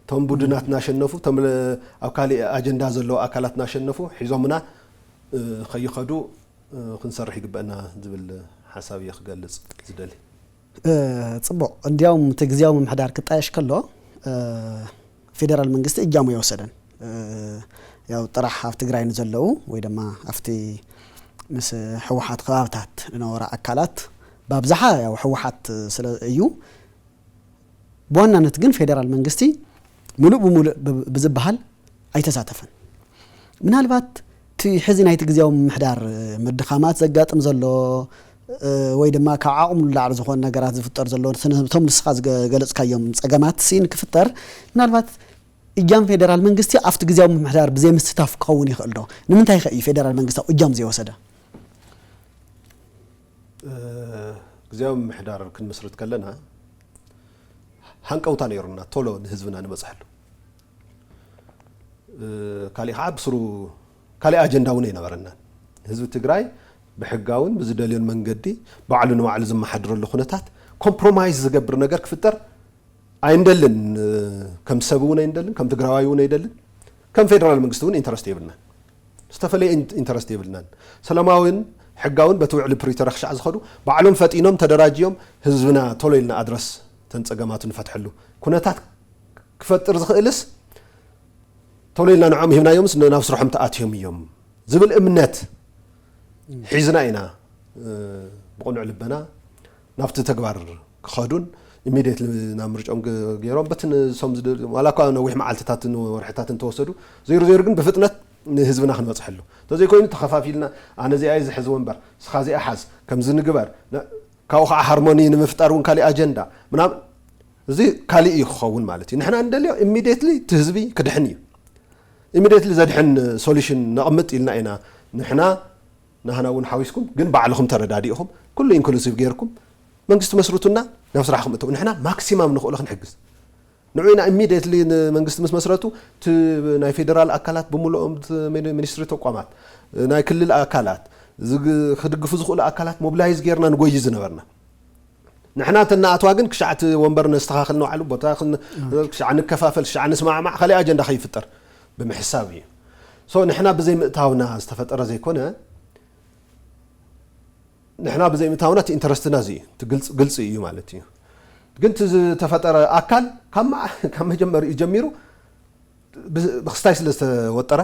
እቶም ቡድናት እናሸነፉ፣ እቶም ለ-፣ ኣብ ካሊእ ኣጀንዳ ዘለዉ ኣካላት እናሸነፉ ሒዞምና፣ እ፣ ከይኸዱ፣ እ፣ ክንሰርሕ ይግበአና ዝብል ሓሳብ እየ ክገልጽ ዝደሊ። እ፣ ጽቡቕ። እንዲያውም እቲ ግዝያዊ ምምሕዳር ክጣየሽ ከሎ፣ እ፣ ፌደራል መንግስቲ እጃሙ ኣይወሰደን። እ፣ ያው ጥራሕ ኣብ ትግራይ ንዘለዉ ወይ ድማ ኣብቲ ምስ ህወሓት ከባብታት ዝነበሩ ኣካላት ብኣብዝሓ ያው ህወሓት ስለ እዩ። ብዋናነት ግን ፌደራል መንግስቲ ምሉእ ብምሉእ ብ-፣ ብዝበሃል ኣይተሳተፈን። ምናልባት እቲ ሕዚ ናይቲ ግዝያዊ ምምሕዳር ምድኻማት ዘጋጥም ዘሎ፣ እ፣ ወይ ድማ ካብ ዓቕሙ ንላዕሊ ዝኾኑ ነገራት ዝፍጠር ዘሎ፣ ስነ-፣ እቶም ንስኻ ዝገ-፣ ገለጽካዮም ጸገማት ሲ ንክፍጠር፣ ምናልባት እጃም ፌደራል መንግስቲ ኣብቲ ግዝያዊ ምምሕዳር ብዘይምስታፍ ክኸውን ይኽእል ዶ? ንምንታይ ከ እዩ ፌደራል መንግስቲ ኣብኡ እጃም ዘይወሰደ? እ፣ ግዝያዊ ምምሕዳር ክንምስርት ከለና ሃንቀውታ ነይሩና፣ ቶሎ ንህዝብና ንበጽሐሉ። እ፣ ካሊእ ከዓ ብስሩ ካሊእ ኣጀንዳ እውን ኣይነበረናን። ህዝቢ ትግራይ ብሕጋውን ብዝደልዮን መንገዲ ባዕሉ ንባዕሉ ዝመሓድረሉ ኩነታት ኮምፕሮማይዝ ዝገብር ነገር ክፍጠር ኣይንደልን። እ፣ ከም ሰብ እውን ኣይንደልን፣ ከም ትግራዋይ እውን ኣይደልን፣ ከም ፌደራል መንግስቲ እውን ኢንተረስት የብልናን። ዝተፈለየ ኢን-፣ ኢንተረስት የብልናን። ሰላማዊን ሕጋውን በቲ ውዕሊ ፕሪቶርያ ክሻዕ ዝኸዱ ባዕሎም ፈጢኖም ተደራጅዮም ህዝብና ቶሎ ኢልና ኣድረስ ተን ጸገማቱ ንፈትሐሉ ኩነታት ክፈጥር ዝኽእልስ ቶሎ ኢልና ንዕኦም ሂብናዮምስ ናብ ስርሖም ተኣትዮም እዮም ዝብል እምነት ሒዝና ኢና፣ እ፣ ብቕኑዕ ልበና ናብቲ ተግባር ክኸዱን ኢሚድየትሊ ናብ ምርጫኦም ገ-፣ ገይሮም በቲ ንሶም ዝደ-፣ ዋላ እኳ ነዊሕ መዓልትታትን ወርሕታትን ተወሰዱ፣ ዘይሩ ዘይሩ ግን ብፍጥነት ንህዝብና ክንበፅሐሉ። እንተዘይኮይኑ ተኸፋፊልና፣ ኣነ እዚኣ እየ ዝሕዝ ወንበር፣ ስኻ እዚኣ ሓዝ፣ ከምዚ ንግበር፣ ነ-፣ ካብኡ ከዓ ሃርሞኒ ንምፍጣር እውን ካሊእ ኣጀንዳ ምናምን፣ እዚ ካሊእ እዩ ክኸውን ማለት እዩ። ንሕና እንደልዮ ኢሚድየትሊ እቲ ህዝቢ ክድሕን እዩ። ኢሚድየትሊ ዘድሕን ሶሉሽን ነቕምጥ ኢልና ኢና። ንሕና ናህና እውን ሓዊስኩም፣ ግን ባዕልኹም ተረዳዲእኹም፣ ኩሉ ኢንክሉሲቭ ጌርኩም፣ መንግስቲ መስርቱና ናብ ስራሕኩም እተው። ንሕና ማክሲማም ንኽእሎ ክንሕግዝ። ንዑ ኢና ኢሚድየትሊ ንመንግስቲ ምስ መስረቱ፣ እቲ ናይ ፌደራል ኣካላት ብምልኦም፣ እቲ ሚኒ-፣ ሚኒስትሪ ተቋማት፣ ናይ ክልል ኣካላት፣ ዝግ-፣ ክድግፉ ዝኽእሉ ኣካላት ሞቢላይዝ ጌርና ንጎይ ዝነበርና። ንሕና እንተናኣትዋ ግን ክሻዕ እቲ ወንበር ነስተኻኽል ንባዕሉ ቦታ ክን-፣ ክሻዕ ንከፋፈል፣ ክሻዕ ንስማዕማዕ፣ ካልእ ኣጀንዳ ከይፍጠር ብምሕሳብ እዩ። ሶ ንሕና ብዘይ ምእታውና ዝተፈጠረ ዘይኮነ፣ ንሕና ብዘይ ምእታውና እቲ ኢንተረስትና እዚ እዩ። እቲ ግልጽ፣ ግልጽ እዩ ማለት እዩ። ግን እቲ ዝተፈጠረ ኣካል ካብ መዓ-፣ ካብ መጀመሪኡ ጀሚሩ ብ-፣ ብክስታይ ስለ ዝተወጠረ፣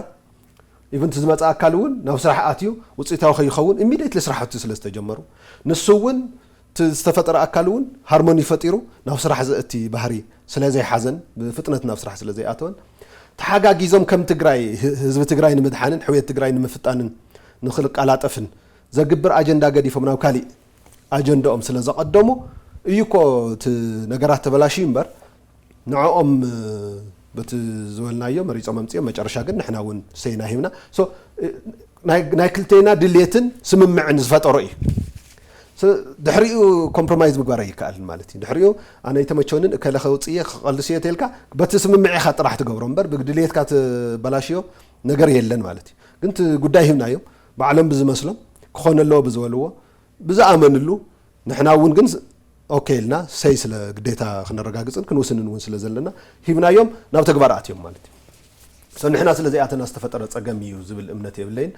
ኢቭን እቲ ዝመጽእ ኣካል እውን ናብ ስራሕ ኣትዩ ውጽኢታዊ ከይኸውን ኢሚድየትሊ ስራሕቲ ስለ ዝተጀመሩ፣ ንሱ እውን እቲ ዝተፈጠረ ኣካል እውን ሃርሞኒ ፈጢሩ ናብ ስራሕ ዘእቲ ባህሪ ስለ ዘይሓዘን ብፍጥነት ናብ ስራሕ ስለ ዘይኣተወን፣ ተሓጋጊዞም ከም ትግራይ፣ ህ-፣ ህዝቢ ትግራይ ንምድሓንን ሕውየት ትግራይ ንምፍጣንን ንክልቀላጠፍን ዘግብር ኣጀንዳ ገዲፎም ናብ ካሊእ ኣጀንዳኦም ስለ ዘቐደሙ እዩ እኮ እቲ ነገራት ተበላሽዩ እምበር፣ ንዕኦም፣ እ፣ በቲ ዝበልናዮ መሪጾም ኣምጺኦም፣ መጨረሻ ግን ንሕና እውን ሰይና ሂብና። ሶ፣ እ፣ ናይ፣ ናይ ክልቴና ድሌትን ስምምዕን ዝፈጠሮ እዩ። ሶ፣ ድሕሪኡ ኮምፕሮማይዝ ምግባር ኣይከኣልን ማለት እዩ። ድሕሪኡ ኣነ ኣይተመቸንን፣ እከለ ከውጽእ እየ፣ ክቐልስ እየ ተልካ፣ በቲ ስምምዕ ኢኻ ጥራሕ ትገብሮ እምበር፣ ብድሌትካ ትበላሽዮ ነገር የለን ማለት እዩ። ግን እቲ ጉዳይ ሂብናዮም፣ ባዕሎም ብዝመስሎም፣ ክኾነ ኣለዎ ብዝበልዎ፣ ብዝኣመንሉ፣ ንሕና እውን ግን ስ-፣ ኦኬ ኢልና ሰይ ስለ ግዴታ ክነረጋግጽን ክንውስንን እውን ስለ ዘለና ሂብናዮም ናብ ተግባር ኣትዮም ማለት እዩ። ሶ ንሕና ስለ ዘይኣተና ዝተፈጠረ ጸገም እዩ ዝብል እምነት የብለይን።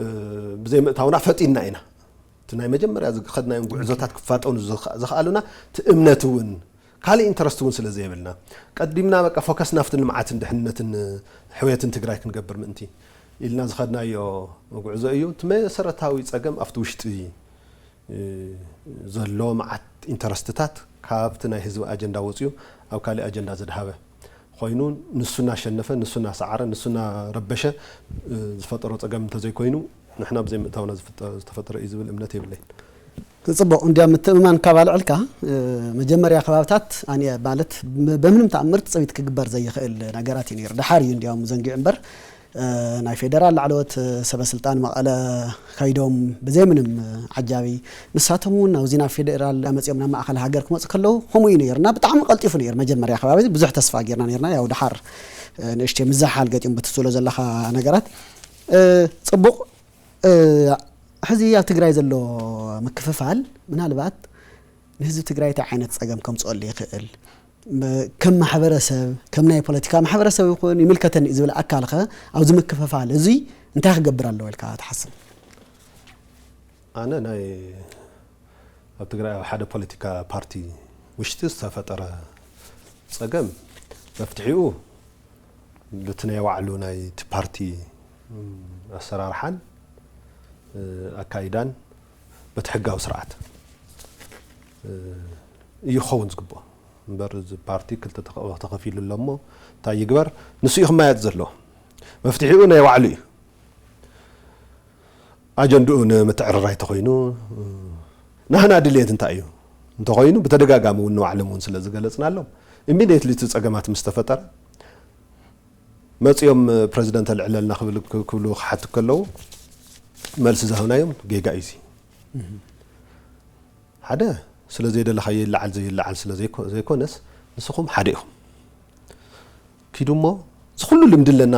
እ፣ ብዘይ ምእታውና ፈጢንና ኢና። እቲ ናይ መጀመርያ ዝኸድናዮም ጉዕዞታት ክፋጠኑ ዝኸ-፣ ዝኸኣሉና እቲ እምነት እውን ካልእ ኢንተረስት እውን ስለ ዘይብልና ቀዲምና በቃ ፎከስ ናብቲ ልምዓትን ድሕንነትን ሕውየትን ትግራይ ክንገብር ምእንቲ ኢልና ዝኸድናዮ ጉዕዞ እዩ። እቲ መሰረታዊ ጸገም ኣብቲ ውሽጢ ዘሎ መዓት ኢንተረስትታት ካብቲ ናይ ህዝቢ ኣጀንዳ ወፂኡ ኣብ ካልእ ኣጀንዳ ዘድሃበ ኮይኑ፣ ንሱ እናሸነፈ፣ ንሱ እናሰዓረ፣ ንሱ እናረበሸ ዝፈጠሮ ፀገም እንተዘይኮይኑ፣ ንሕና ብዘይምእታውና ዝተፈጠረ እዩ ዝብል እምነት የብለይን። ፅቡቕ። እንዲያ ምትእምማን ካብ ኣልዕልካ፣ መጀመርያ ከባብታት ኣነ ማለት በምንም ተኣምር ትፅቢት ክግበር ዘይኽእል ነገራት እዩ ነይሩ። ደሓር እዩ እንዲያውም ዘንጊዑ እምበር፣ ናይ ፌደራል ላዕለዎት ሰበ ስልጣን መቐለ ከይዶም ብዘይ ምንም ዓጃቢ፣ ንሳቶም እውን ናብዚ ናብ ፌደራል መፂኦም ናብ ማእኸል ሃገር ክመፁ ከለዉ ከምኡ እዩ ነይሩ እና ብጣዕሚ ቀልጢፉ ነይሩ። መጀመርያ ከባቢ ብዙሕ ተስፋ ጌርና ነይርና። ያው ደሓር ንእሽተይ ምዝሕሓል ገጢሙ በቲ ትብሎ ዘለኻ ነገራት። ፅቡቕ። ሕዚ ኣብ ትግራይ ዘሎ ምክፍፋል ምናልባት ንህዝቢ ትግራይ እንታይ ዓይነት ፀገም ከምፅኦሉ ይኽእል? ከም ማሕበረሰብ፣ ከም ናይ ፖለቲካ ማሕበረሰብ ይኹን ይምልከተኒ ዝብል ኣካል ኸ ኣብዚ ምክፍፋል እዚ እንታይ ክገብር ኣለዎ ኢልካ ትሓስብ? ኣነ ናይ ኣብ ትግራይ ኣብ ሓደ ፖለቲካ ፓርቲ ውሽጢ ዝተፈጠረ ፀገም መፍትሒኡ በቲ ናይ ባዕሉ ናይ እቲ ፓርቲ ኣሰራርሓን ኣካይዳን በቲ ሕጋዊ ስርዓት እዩ ክኸውን ዝግብኦ። እምበር እዚ ፓርቲ ክልተ ተኸ- ተኸፊሉ ኣሎ እሞ እንታይ ይግበር? ንሱ እዩ ክመያየጥ ዘለዎ። መፍትሒኡ ናይ ባዕሉ እዩ። ኣጀንድኡ ንምትዕርራይ ተኾይኑ፣ ናህና ድልየት እንታይ እዩ እንተኾይኑ፣ ብተደጋጋሚ እውን ንባዕሎም እውን ስለ ዝገለጽናሎም፣ ኢሚድየትሊ እቲ ጸገማት ምስ ተፈጠረ፣ መጺኦም ፕረዚደንት ኣልዕለልና ክብል ክብሉ ክሓቱ ከለዉ፣ መልሲ ዝሃብናዮም ጌጋ እዩ እዚ። ሓደ ስለ ዘይደለኻዮ ይለዓል ዘይለዓል ስለ ዘይኮ- ዘይኮነስ፣ ንስኹም ሓደ ኢኹም። ኪዱ እሞ ዝኹሉ ልምዲ ኣለና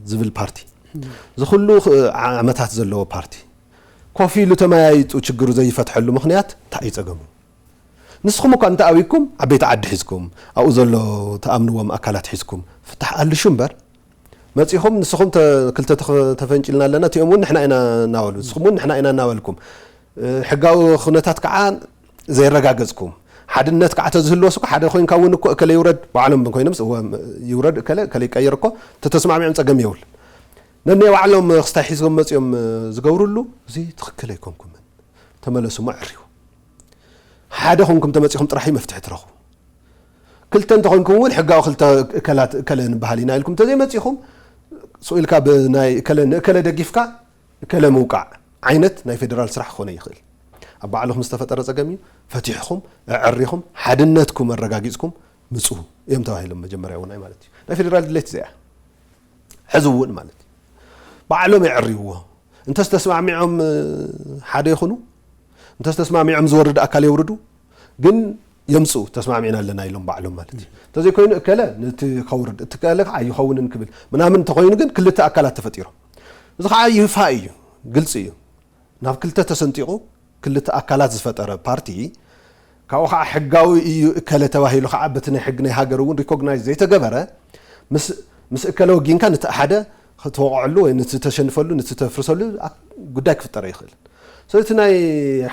ዝብል ፓርቲ፣ ዝኹሉ ዓመታት ዘለዎ ፓርቲ፣ ኮፍ ኢሉ ተመያይጡ ችግሩ ዘይፈትሐሉ ምኽንያት እንታይ እዩ ጸገሙ? ንስኹም እኳ እንተኣቢኩም ዓበይቲ ዓዲ ሒዝኩም ኣብኡ ዘሎ ተኣምንዎም ኣካላት ሒዝኩም ፍታሕ ኣልሹ እምበር፣ መጺኹም ንስኹም ተ- ክልተ ተኸ- ተፈንጭልና ኣለና፣ እቲኦም እውን ንሕና ኢና እናበሉ፣ ንስኹም እውን ንሕና ኢና እናበልኩም፣ ሕጋዊ ኩነታት ከዓ ዘየረጋገጽኩም፣ ሓድነት ከዓ ተዝህልወስ እኮ ሓደ ኮይንካ እውን እኮ እከለ ይውረድ፣ ባዕሎም ኮይኖም እወ ይውረድ እከለ እከለ ይቀየር እኮ ተተስማዕሚዖም ጸገም የብል። ነናይ ባዕሎም ክስታይ ሒዞም መጺኦም ዝገብሩሉ እዚ ትኽክል ኣይኮንኩምን። ተመለሱ እሞ ዕርዩ። ሓደ ኮንኩም ተመጺኹም ጥራሕ እዩ መፍትሒ ትረኽቡ። ክልተ እንተኾይንኩም እውን ሕጋዊ ክልተ እከላት እከለ ንበሃል ኢና ኢልኩም እንተዘይመጺኹም፣ ስቕ ኢልካ ብናይ እከለ ንእከለ ደጊፍካ እከለ ምውቃዕ ዓይነት ናይ ፌደራል ስራሕ ክኾነ ይኽእል። ኣብ ባዕልኹም ዝተፈጠረ ጸገም እዩ። ፈቲሕኹም፣ ኣዕሪኹም፣ ሓድነትኩም ኣረጋጊጽኩም ምጹ እዮም ተባሂሎም መጀመርያ እውን ማለት እዩ። ናይ ፌደራል ድሌት እዚኣ ሕዚ እውን ማለት እዩ። ባዕሎም የዕርይዎ። እንተስ ተስማዕሚዖም ሓደ ይኹኑ፣ እንተስ ተስማዕሚዖም ዝወርድ ኣካል የውርዱ፣ ግን የምጽኡ ተስማዕሚዕና ኣለና ኢሎም ባዕሎም ማለት እዩ። እንተዘይኮይኑ እከለ ነቲ ከውርድ፣ እቲ ከለ ከዓ ኣይኸውንን ክብል ምናምን እንተኾይኑ ግን ክልተ ኣካላት ተፈጢሮም። እዚ ከዓ ይፋ እዩ፣ ግልፂ እዩ። ናብ ክልተ ተሰንጢቑ ክልተ ኣካላት ዝፈጠረ ፓርቲ ካብኡ ከዓ ሕጋዊ እዩ እከለ ተባሂሉ ከዓ በቲ ናይ ሕጊ ናይ ሃገር እውን ሪኮግናይዝ ዘይተገበረ ምስ ምስ እከለ ወጊንካ ነቲ ሓደ ክትወቕዐሉ ወይ ነቲ ተሸንፈሉ ነቲ ተፍርሰሉ ኣ- ጉዳይ ክፍጠረ ይኽእል። ስለዚ እቲ ናይ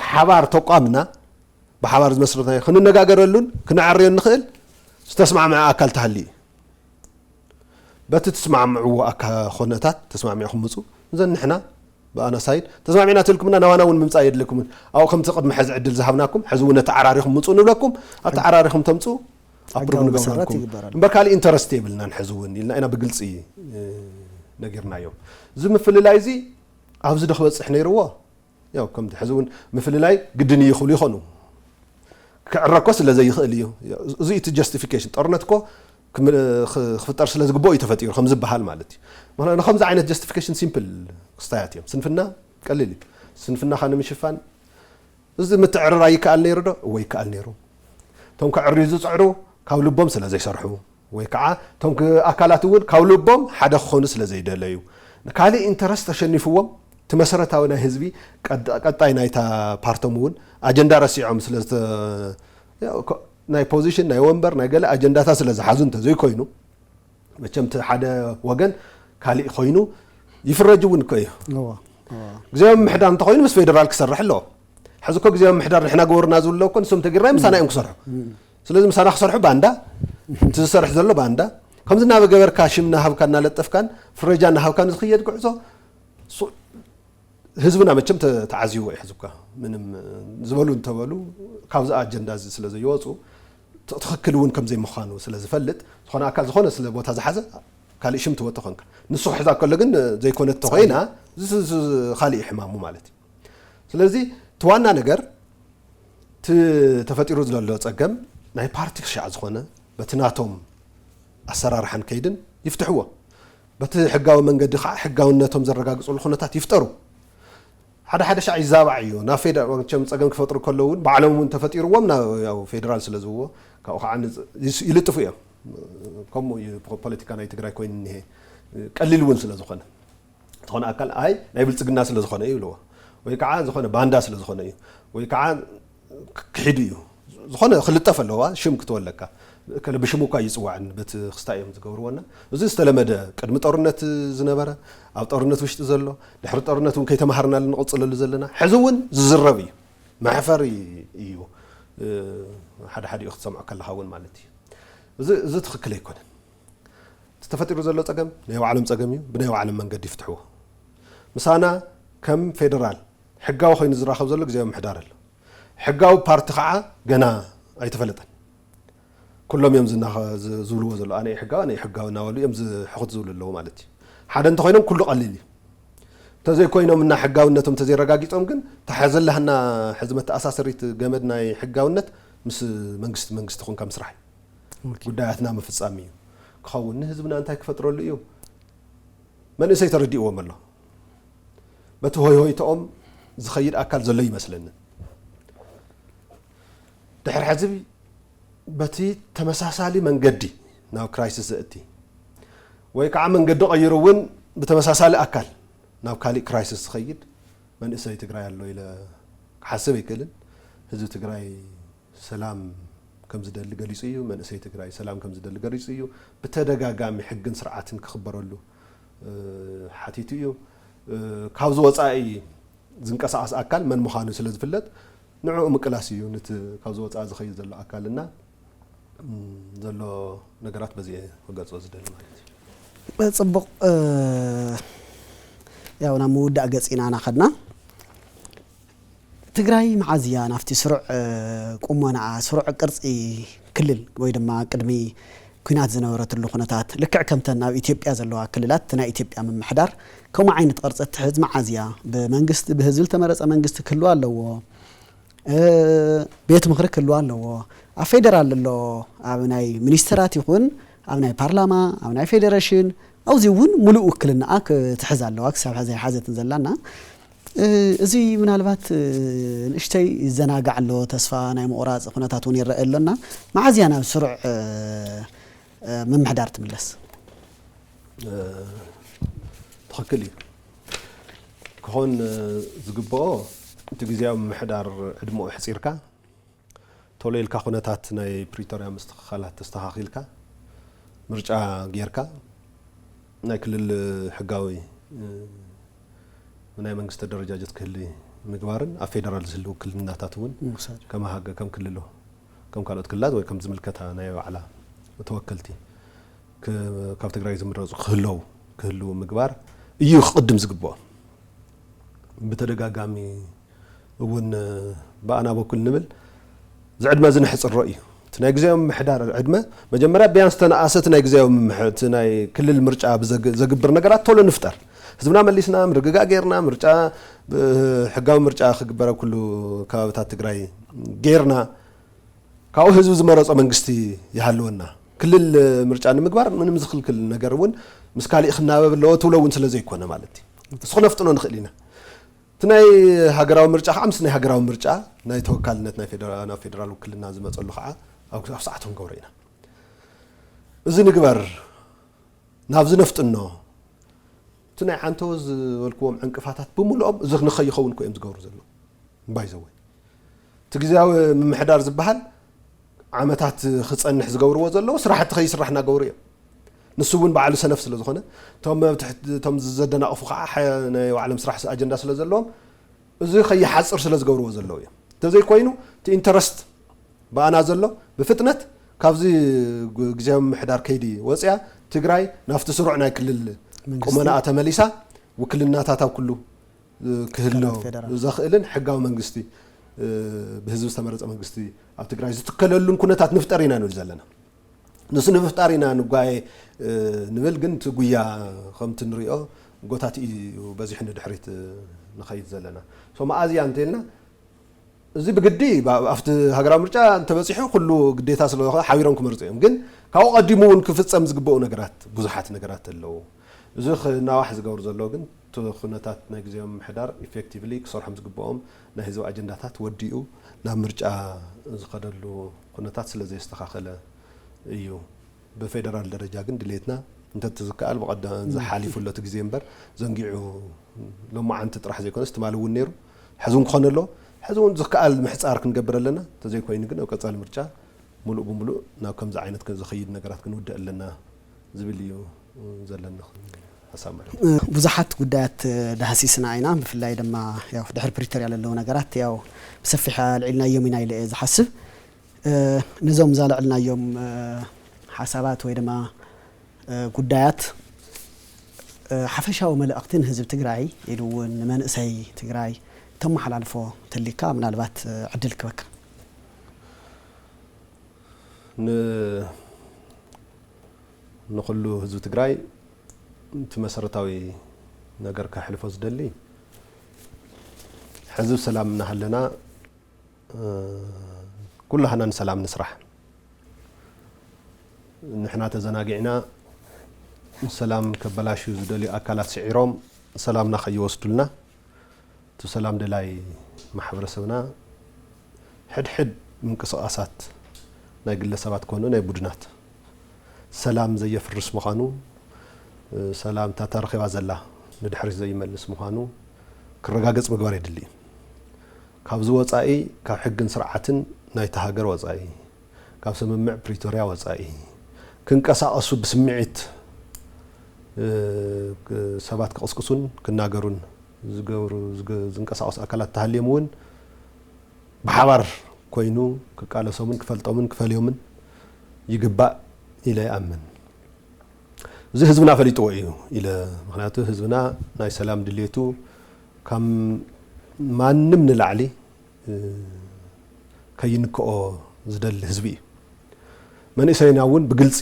ሓባር ተቋምና ብሓባር ዝመስረትናዮ ክንነጋገረሉን ክነዕርዮን ንኽእል ዝተስማዕምዐ ኣካል ተሃልዩ እዩ። በቲ ትስማዕምዕዎ ኣካ ኮነታት ተስማዕሚዕኹም ምፁ። እዘን ንሕና ብኣና ሳይድ ተስማዕሚዕና ትልኩምና ናባና እውን ምምፃእ የድልኩምን። ኣብኡ ከምቲ ቅድሚ ሕዚ ዕድል ዝሃብናኩም ሕዚ እውን ነተዓራሪኹም ምፁ ንብለኩም። ኣተዓራሪኹም ተምፁ ኣፕሩቭ ሕጋዊ ንገብረልኩም መሰረት ይግበረሉ። እምበር ካልእ ኢንተረስት የብልናን። ሕዚ እውን ኢልና ኢና ብግልፂ እ፣ ነጊርናዮም። እዚ ምፍልላይ እዚ ኣብዚ ዶ ክበፅሕ ነይርዎ? ያው ከምቲ ሕዚ እውን ምፍልላይ ግድን እዩ ክብሉ ይኾኑ። ክዕረ እኮ ስለ ዘይኽእል እዩ። እዚ እቲ ጀስቲፊኬሽን ጦርነት እኮ ክም- ኽ- ክፍጠር ስለ ዝግብኦ እዩ ተፈጢሩ ከም ዝበሃል ማለት እዩ። ምክንያቱ ንከምዚ ዓይነት ጀስቲፊኬሽን ሲምፕል ክስታያት እዮም። ስንፍና ቀሊል እዩ። ስንፍናኻ ንምሽፋን እዚ ምትዕርራይ ይከኣል ነይሩ ዶ? እወ ይከኣል ነይሩ። እቶም ከዕርዩ ዝፅዕሩ ካብ ልቦም ስለ ዘይሰርሑ ወይ ከዓ እቶም ክ- ኣካላት እውን ካብ ልቦም ሓደ ክኾኑ ስለ ዘይደለዩ ካልእ ኢንተረስት ተሸኒፍዎም እቲ መሰረታዊ ናይ ህዝቢ ቀድ- ቀጣይ ናይታ ፓርቶም እውን ኣጀንዳ ረሲዖም ስለ ዝተ- ያው ኮ- ናይ ፖዚሽን ናይ ወንበር ናይ ገለ ኣጀንዳታት ስለ ዝሓዙ እንተዘይኮይኑ መቸም እቲ ሓደ ወገን ካሊእ ኮይኑ ይፍረጅ እውን እኮ እዩ። እዎ፣ እዎ። ግዜያዊ ምምሕዳር እንተኮይኑ ምስ ፌደራል ክሰርሕ ኣለዎ። ሕዚ እኮ ግዜያዊ ምምሕዳር ንሕና ገበሩና ዝብሉ እኮ ንሶም ተጊርና ምሳና እዮም ክሰርሑ። ስለዚ ምሳና ክሰርሑ ባንዳ፣ እቲ ዝሰርሕ ዘሎ ባንዳ፣ ከምዚ እናበገበርካ ሽም እናሃብካ እናለጠፍካን ፍረጃ እናሃብካን ዝኽየድ ጉዕዞ ሱ- ህዝብና መቸም ተ- ተዓዚዎ እዩ ሕዝብካ ምንም ዝበሉ እንተበሉ ካብዚ ኣጀንዳ እዚ ስለ ዘይወፁ ት- ትኽክል እውን ከም ዘይምዃኑ ስለ ዝፈልጥ ዝኾነ ኣካል ዝኾነ ስለ ቦታ ዝሓዘ ካልእ ሽም ትወጥቶ ኮንካ ንሱ ክሕዛ ከሎ ግን ዘይኮነት ተኾይና ዝ- ዝ- ዝ- ካልእ እዩ ሕማሙ ማለት እዩ። ስለዚ እቲ ዋና ነገር እቲ ተፈጢሩ ዘሎ ፀገም ናይ ፓርቲ ክሻዕ ዝኾነ በቲ ናቶም ኣሰራርሓን ከይድን ይፍትሕዎ። በቲ ሕጋዊ መንገዲ ከዓ ሕጋውነቶም ዘረጋግፅሉ ኩነታት ይፍጠሩ። ሓደ ሓደ ሻዕ ይዛባዕ እዩ ናብ ፌደራል መቸም ፀገም ክፈጥሩ ከለዉ እውን ባዕሎም እውን ተፈጢርዎም ናብ ያው ፌደራል ስለ ዝብዎ ካብኡ ከዓ ንፅ- ይስ- ይልጥፉ እዮም። ከምኡ እዩ ፖ- ፖለቲካ ናይ ትግራይ ኮይኑ እኒሄ ቀሊል እውን ስለ ዝኾነ ዝኾነ ኣካል ኣይ ናይ ብልፅግና ስለ ዝኾነ እዩ ይብልዎ ወይ ከዓ ዝኾነ ባንዳ ስለ ዝኾነ እዩ ወይ ከዓ ክሒዱ እዩ። ዝኾነ ክልጠፍ ኣለዋ ሽም ክትወለካ ከለ ብሽሙ እኳ ይፅዋዕን በቲ ክስታይ እዮም ዝገብርዎና። እዚ ዝተለመደ ቅድሚ ጦርነት ዝነበረ ኣብ ጦርነት ውሽጢ ዘሎ ድሕሪ ጦርነት እውን ከይተማሃርናሉ ንቕፅለሉ ዘለና ሕዚ እውን ዝዝረብ እዩ። መሕፈሪ እዩ። ሓደ ሓዲኡ ክትሰምዖ ከለካ እውን ማለት እዩ። እዚ እዚ ትኽክል ኣይኮነን። እቲ ተፈጢሩ ዘሎ ፀገም ናይ ባዕሎም ፀገም እዩ። ብናይ ባዕሎም መንገዲ ይፍትሕዎ። ምሳና ከም ፌደራል ሕጋዊ ኮይኑ ዝራኸብ ዘሎ ግዜያዊ ምሕዳር ኣሎ። ሕጋዊ ፓርቲ ከዓ ገና ኣይተፈለጠን። ኩሎም እዮም ዝናኸ- ዝ- ዝብልዎ ዘሎ ኣነ ሕጋዊ ኣነ ሕጋዊ እናበሉ እዮም ዝሕኹት ዝብሉ ኣለዉ ማለት እዩ። ሓደ እንተኮይኖም ኩሉ ቀሊል እዩ። እንተዘይኮይኖም እና ሕጋውነቶም እንተዘይረጋጊፆም ግን ተሓዘላህና ሕዚ መተኣሳሰሪት ገመድ ናይ ሕጋውነት ምስ መንግስቲ መንግስቲ ኮንካ ምስራሕ እዩ። ጉዳያትና ምፍፃም እዩ ክኸውን ንህዝብና እንታይ ክፈጥረሉ እዩ? መንእሰይ ተረዲእዎም ኣሎ። በቲ ሆይ ሆይተኦም ዝኸይድ ኣካል ዘሎ ይመስለኒ። ድሕሪ ሕዚ በቲ ተመሳሳሊ መንገዲ ናብ ክራይሲስ ዘእቲ ወይ ከዓ መንገዲ ቀይሩ እውን ብተመሳሳሊ ኣካል ናብ ካሊእ ክራይሲስ ዝኸይድ መንእሰይ ትግራይ ኣሎ ኢለ ክሓስብ ኣይክእልን። ህዝቢ ትግራይ ሰላም ከም ዝደሊ ገሊፁ እዩ። መንእሰይ ትግራይ ሰላም ከም ዝደሊ ገሊፁ እዩ። ብተደጋጋሚ ሕግን ስርዓትን ክኽበረሉ ሓቲቱ እዩ። ካብዚ ወፃኢ ዝንቀሳቐስ ኣካል መን ምዃኑ ስለ ዝፍለጥ ንዕኡ ምቅላስ እዩ። ነቲ ካብዚ ወፃኢ ዝኸይድ ዘሎ ኣካልና ዘሎ ነገራት በዚ ክገልፆ ዝደሊ ማለት እዩ። ፅቡቕ። ያው ናብ ምውዳእ ገፅ ኢና ናኸድና። ትግራይ መዓዝ እያ ናብቲ ስሩዕ ቁመናኣ ስሩዕ ቅርፂ ክልል ወይ ድማ ቅድሚ ኲናት ዝነበረትሉ ኩነታት ልክዕ ከምተን ኣብ ኢትዮጵያ ዘለዋ ክልላት እቲ ናይ ኢትዮጵያ ምምሕዳር ከምኡ ዓይነት ቅርፂ እትሕዝ መዓዝ እያ? ብመንግስቲ ብህዝቢ ዝተመረፀ መንግስቲ ክህልዋ ኣለዎ። ቤት ምኽሪ ክህልዋ ኣለዎ። ኣብ ፌደራል ኣሎ ኣብ ናይ ሚኒስተራት ይኹን ኣብ ናይ ፓርላማ ኣብ ናይ ፌደሬሽን ኣብዚ እውን ሙሉእ ውክልናኣ ክትሕዝ ኣለዋ ክሳብ ሕዚ ኣይሓዘትን ዘላና እዚ ምናልባት ንእሽተይ ይዘናጋዕ ኣሎ ተስፋ ናይ ምቑራፅ ኩነታት እውን ይረአ ኣሎና መዓዝያ ናብ ስሩዕ ምምሕዳር ትምለስ ትኽክል እዩ ክኾን ዝግብኦ እቲ ግዜያዊ ምምሕዳር ዕድመኡ ሕፂርካ ቶሎ ኢልካ ኩነታት ናይ ፕሪቶርያ ምስትኽኻላት ተስተኻኺልካ ምርጫ ጌርካ ናይ ክልል ሕጋዊ ናይ መንግስቲ ኣደረጃጀት ክህሊ ምግባርን ኣብ ፌደራል ዝህልው ክልልናታት እውን ከም ሃገ ከም ክልሎ ከም ካልኦት ክልላት ወይ ከም ዝምልከታ ናይ ባዕላ ተወከልቲ ካብ ትግራይ ዝምረፁ ክህለው ክህልው ምግባር እዩ ክቕድም ዝግብኦ። ብተደጋጋሚ እውን ብኣና በኩል ንብል ዝዕድመ እዚ ንሕፅሮ እዩ። እቲ ናይ ግዜያዊ ምምሕዳር ዕድመ መጀመርያ ቢያንስ ተነኣሰ እቲ ናይ ግዜያዊ ምምሕ- እቲ ናይ ክልል ምርጫ ብዘግ- ዘግብር ነገራት ቶሎ ንፍጠር። ህዝብና መሊስና ምርግጋእ ጌርና ምርጫ ብ- ሕጋዊ ምርጫ ክግበር ኣብ ኩሉ ከባብታት ትግራይ ጌርና ካብኡ ህዝቢ ዝመረፆ መንግስቲ ይሃልወና። ክልል ምርጫ ንምግባር ምንም ዝኽልክል ነገር እውን ምስ ካሊእ ክናበብ ኣለዎ ትብሎ እውን ስለ ዘይኮነ ማለት እዩ። እሱ ክነፍጥኖ ንኽእል ኢና። እቲ ናይ ሃገራዊ ምርጫ ከዓ ምስ ናይ ሃገራዊ ምርጫ ናይ ተወካልነት ናይ ፌደራ- ናብ ፌደራል ውክልና ዝመፀሉ ከዓ ኣብ ኣብ ሰዓቱ ክንገብሮ ኢና። እዚ ንግበር ናብዚ ነፍጥኖ እቲ ናይ ዓንተወ ዝበልክዎም ዕንቅፋታት ብምልኦም እዚ ንኸይኸውን እኮ እዮም ዝገብሩ ዘለዉ ባይዘወይ እቲ ግዜያዊ ምምሕዳር ዝበሃል ዓመታት ክፀንሕ ዝገብርዎ ዘለዉ ስራሕቲ ከይስራሕ እናገበሩ እዮም። ንሱ እውን ባዕሉ ሰነፍ ስለ ዝኾነ እቶም ኣብ ትሕቲ እቶም ዘደናቕፉ ከዓ ሓ- ናይ ባዕሎም ስራሕ ኣጀንዳ ስለ ዘለዎም እዚ ከይሓፅር ስለ ዝገብርዎ ዘለዉ እዮም። እንተዘይኮይኑ እቲ ኢንተረስት ብኣና ዘሎ ብፍጥነት ካብዚ ግ- ግዜያዊ ምምሕዳር ከይዲ ወፅያ ትግራይ ናብቲ ስሩዕ ናይ ክልል መንግስቲ። ቁመናኣ ተመሊሳ ውክልናታት ኣብ ኩሉ ክህሎ ዘኽእልን ሕጋዊ መንግስቲ ብህዝቢ ዝተመረፀ መንግስቲ ኣብ ትግራይ ዝትከለሉን ኩነታት ንፍጠር ኢና ንብል ዘለና። ንሱ ንምፍጣር ኢና ንጓየ ንብል፣ ግን እቲ ጉያ ከምቲ ንሪኦ ጎታት እዩ በዚሑ ንድሕሪት ንኸይድ ዘለና። ሶ መኣዝያ እንተልና እዚ ብግዲ ኣብቲ ሃገራዊ ምርጫ እንተበፂሑ ኩሉ ግዴታ ስለዝኾነ ሓቢሮም ክመርፁ እዮም። ግን ካብኡ ቀዲሙ እውን ክፍፀም ዝግበኡ ነገራት ብዙሓት ነገራት ኣለዉ። እዚ ክናዋሕ ዝገብሩ ዘሎ ግን እቲ ኩነታት ናይ ግዜ ምምሕዳር ኢፌክቲቭሊ ክሰርሖም ዝግበኦም ናይ ህዝቢ ኣጀንዳታት ወዲኡ ናብ ምርጫ ዝኸደሉ ኩነታት ስለ ዘየስተኻኸለ እዩ። ብፌደራል ደረጃ ግን ድሌትና እንተትዝከኣል ብቐደም ዝሓሊፉ ኣሎ እቲ ግዜ እምበር ዘንጊዑ ሎማዓንቲ ጥራሕ ዘይኮነስ ትማሊ እውን ነይሩ፣ ሕዚ እውን ክኾነ ኣሎ። ሕዚ እውን ዝከኣል ምሕፃር ክንገብር ኣለና። እንተዘይኮይኑ ግን ኣብ ቀፃሊ ምርጫ ሙሉእ ብሙሉእ ናብ ከምዚ ዓይነት ዝኸይድ ነገራት ክንውድእ ኣለና ዝብል እዩ ዘለኒ ሓሳብ ማለት እዩ። ብዙሓት ጉዳያት ዳህሲስና ኢና። ብፍላይ ድማ ያው ድሕሪ ፕሪቶርያ ለለዉ ነገራት ያው ብሰፊሕ ኣልዒልናዮም ኢና ኢለ እየ ዝሓስብ። ነዞም ዛልዕልናዮም ሓሳባት ወይ ድማ ጉዳያት ሓፈሻዊ መልእኽቲ ንህዝቢ ትግራይ ኢሉ እውን ንመንእሰይ ትግራይ ተመሓላልፎ ተሊካ ምናልባት ዕድል ክበካ። ንኩሉ ህዝቢ ትግራይ እቲ መሰረታዊ ነገር ከሕልፎ ዝደሊ ሕዚ ሰላም እናሃለና ኩላህና ንሰላም ንስራሕ። ንሕና ተዘናጊዕና ሰላም ከበላሽዩ ዝደልዩ ኣካላት ስዒሮም ሰላምና ከይወስዱልና እቲ ሰላም ደላይ ማሕበረሰብና ሕድሕድ ምንቅስቃሳት ናይ ግለሰባት ኮነ ናይ ቡድናት ሰላም ዘየፍርስ ምዃኑ፣ ሰላም እታ ተረኺባ ዘላ ንድሕሪት ዘይመልስ ምዃኑ ክረጋገጽ ምግባር የድሊ እዩ። ካብዚ ወጻኢ ካብ ሕግን ስርዓትን ናይታ ሃገር ወጻኢ ካብ ስምምዕ ፕሪቶርያ ወጻኢ ክንቀሳቐሱ ብስምዒት ሰባት ክቕስቅሱን ክናገሩን ዝገብሩ ዝንቀሳቐሱ ኣካላት ተሃልዮም እውን ብሓባር ኮይኑ ክቃለሶምን ክፈልጦምን ክፈልዮምን ይግባእ ኢለ ይኣምን። እዚ ህዝብና ፈሊጥዎ እዩ ኢለ፣ ምክንያቱ ህዝብና ናይ ሰላም ድሌቱ ካብ ማንም ንላዕሊ ከይንክኦ ዝደሊ ህዝቢ እዩ። መንእሰይና እውን ብግልፂ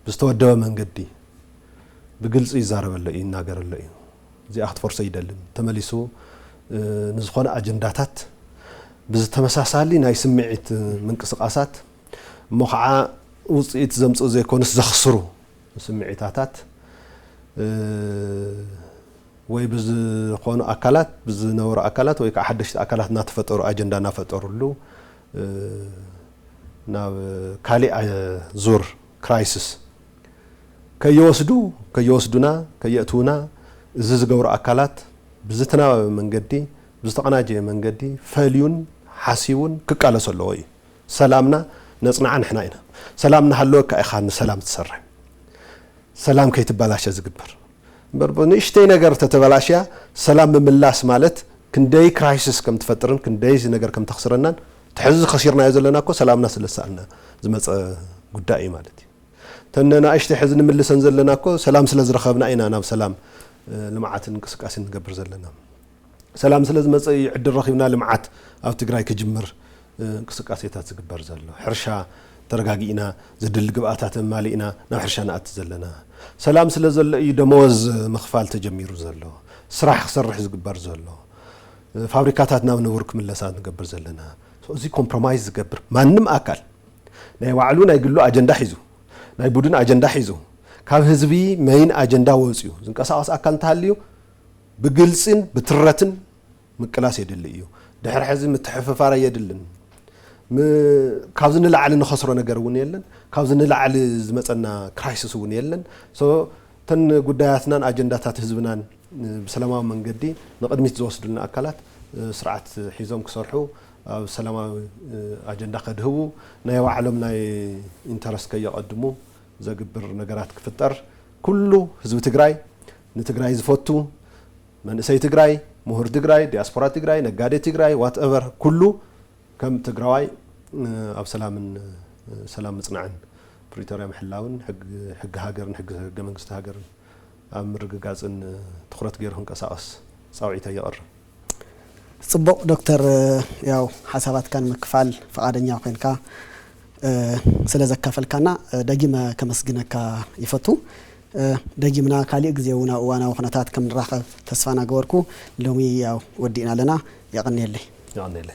ብዝተወደበ መንገዲ ብግልፂ ይዛረበሎ እዩ፣ ይናገረሎ እዩ። እዚኣ ክትፈርሶ ይደልን ተመሊሱ ንዝኾነ ኣጀንዳታት ብዝተመሳሳሊ ናይ ስምዒት ምንቅስቃሳት እሞ ከዓ ውፅኢት ዘምፅኡ ዘይኮኑስ ዘኽስሩ ስምዒታታት ወይ ብዝኾኑ ኣካላት ብዝነበሩ ኣካላት ወይ ከዓ ሓደሽቲ ኣካላት እናተፈጠሩ ኣጀንዳ እናፈጠሩሉ ናብ ካሊእ ዙር ክራይስስ ከይወስዱ ከይወስዱና ከየእትውና እዚ ዝገብሩ ኣካላት ብዝተናበበ መንገዲ ብዝተቐናጀየ መንገዲ ፈልዩን ሓሲቡን ክቃለሶ ኣለዎ እዩ። ሰላምና ነፅንዓ ንሕና ኢና። ሰላም እናሃለወካ ኢኻ ንሰላም ትሰርሕ። ሰላም ከይትበላሸ ዝግበር እምበር ንእሽተይ ነገር ተተበላሽያ ሰላም ምምላስ ማለት ክንደይ ክራይስስ ከም ትፈጥርን ክንደይ ነገር ከም ተኽስረናን ትሕዚ ከሲርናዮ ዘለና እኮ ሰላምና ስለ ዝሰኣልና ዝመፀ ጉዳይ እዩ ማለት እዩ። ተነ ንኣሽተይ ሕዚ ንምልሰን ዘለና እኮ ሰላም ስለ ዝረኸብና ኢና ናብ ሰላም ልምዓትን እንቅስቃሴን ንገብር ዘለና። ሰላም ስለ ዝመፀ እዩ ዕድል ረኺብና ልምዓት ኣብ ትግራይ ክጅምር እንቅስቃሴታት ዝግበር ዘሎ። ሕርሻ ተረጋጊእና ዘድሊ ግብኣታት ኣማሊእና ናብ ሕርሻ ንኣቲ ዘለና። ሰላም ስለ ዘሎ እዩ ደመወዝ ምኽፋል ተጀሚሩ ዘሎ። ስራሕ ክሰርሕ ዝግበር ዘሎ። ፋብሪካታት ናብ ንቡር ክምለሳ ንገብር ዘለና። እዚ ኮምፕሮማይዝ ዝገብር ማንም ኣካል ናይ ባዕሉ ናይ ግሉ ኣጀንዳ ሒዙ ናይ ቡድን ኣጀንዳ ሒዙ ካብ ህዝቢ መይን ኣጀንዳ ወፅዩ ዝንቀሳቐስ ኣካል እንተሃልዩ ብግልፅን ብትረትን ምቅላስ የድሊ እዩ። ድሕሪ ሕዚ ምትሕፍፋር ኣየድልን። ካብዚ ንላዕሊ ንኸስሮ ነገር እውን የለን። ካብዚ ንላዕሊ ዝመፀና ክራይስስ እውን የለን። ሶ እተን ጉዳያትናን ኣጀንዳታት ህዝብናን ብሰላማዊ መንገዲ ንቕድሚት ዝወስዱልና ኣካላት ስርዓት ሒዞም ክሰርሑ ኣብ ሰላማዊ ኣጀንዳ ከድህቡ ናይ ባዕሎም ናይ ኢንተረስት ከየቐድሙ ዘግብር ነገራት ክፍጠር ኩሉ ህዝቢ ትግራይ ንትግራይ ዝፈቱ መንእሰይ ትግራይ፣ ምሁር ትግራይ፣ ዲያስፖራ ትግራይ፣ ነጋዴ ትግራይ፣ ዋትኤቨር ኩሉ ከም ትግራዋይ ኣብ ሰላምን ሰላም ምፅናዕን ፕሪቶርያ ምሕላውን ሕጊ ሃገርን ሕጊ ህገ መንግስቲ ሃገርን ኣብ ምርግጋፅን ትኩረት ገይሩ ክንቀሳቐስ ፃውዒተይ የቕርብ። ጽቡቕ ዶክተር፣ ያው ሓሳባትካ ንምክፋል ፍቓደኛ ኮይንካ ስለ ዘካፈልካና ደጊመ ከመስግነካ ይፈቱ። ደጊምና ካሊእ ግዜ እውን ኣብ እዋናዊ ኩነታት ከም ንራኸብ ተስፋ እናገበርኩ፣ ሎሚ ያው ወዲእና ኣለና። የቐንየለይ። የቐንየለይ።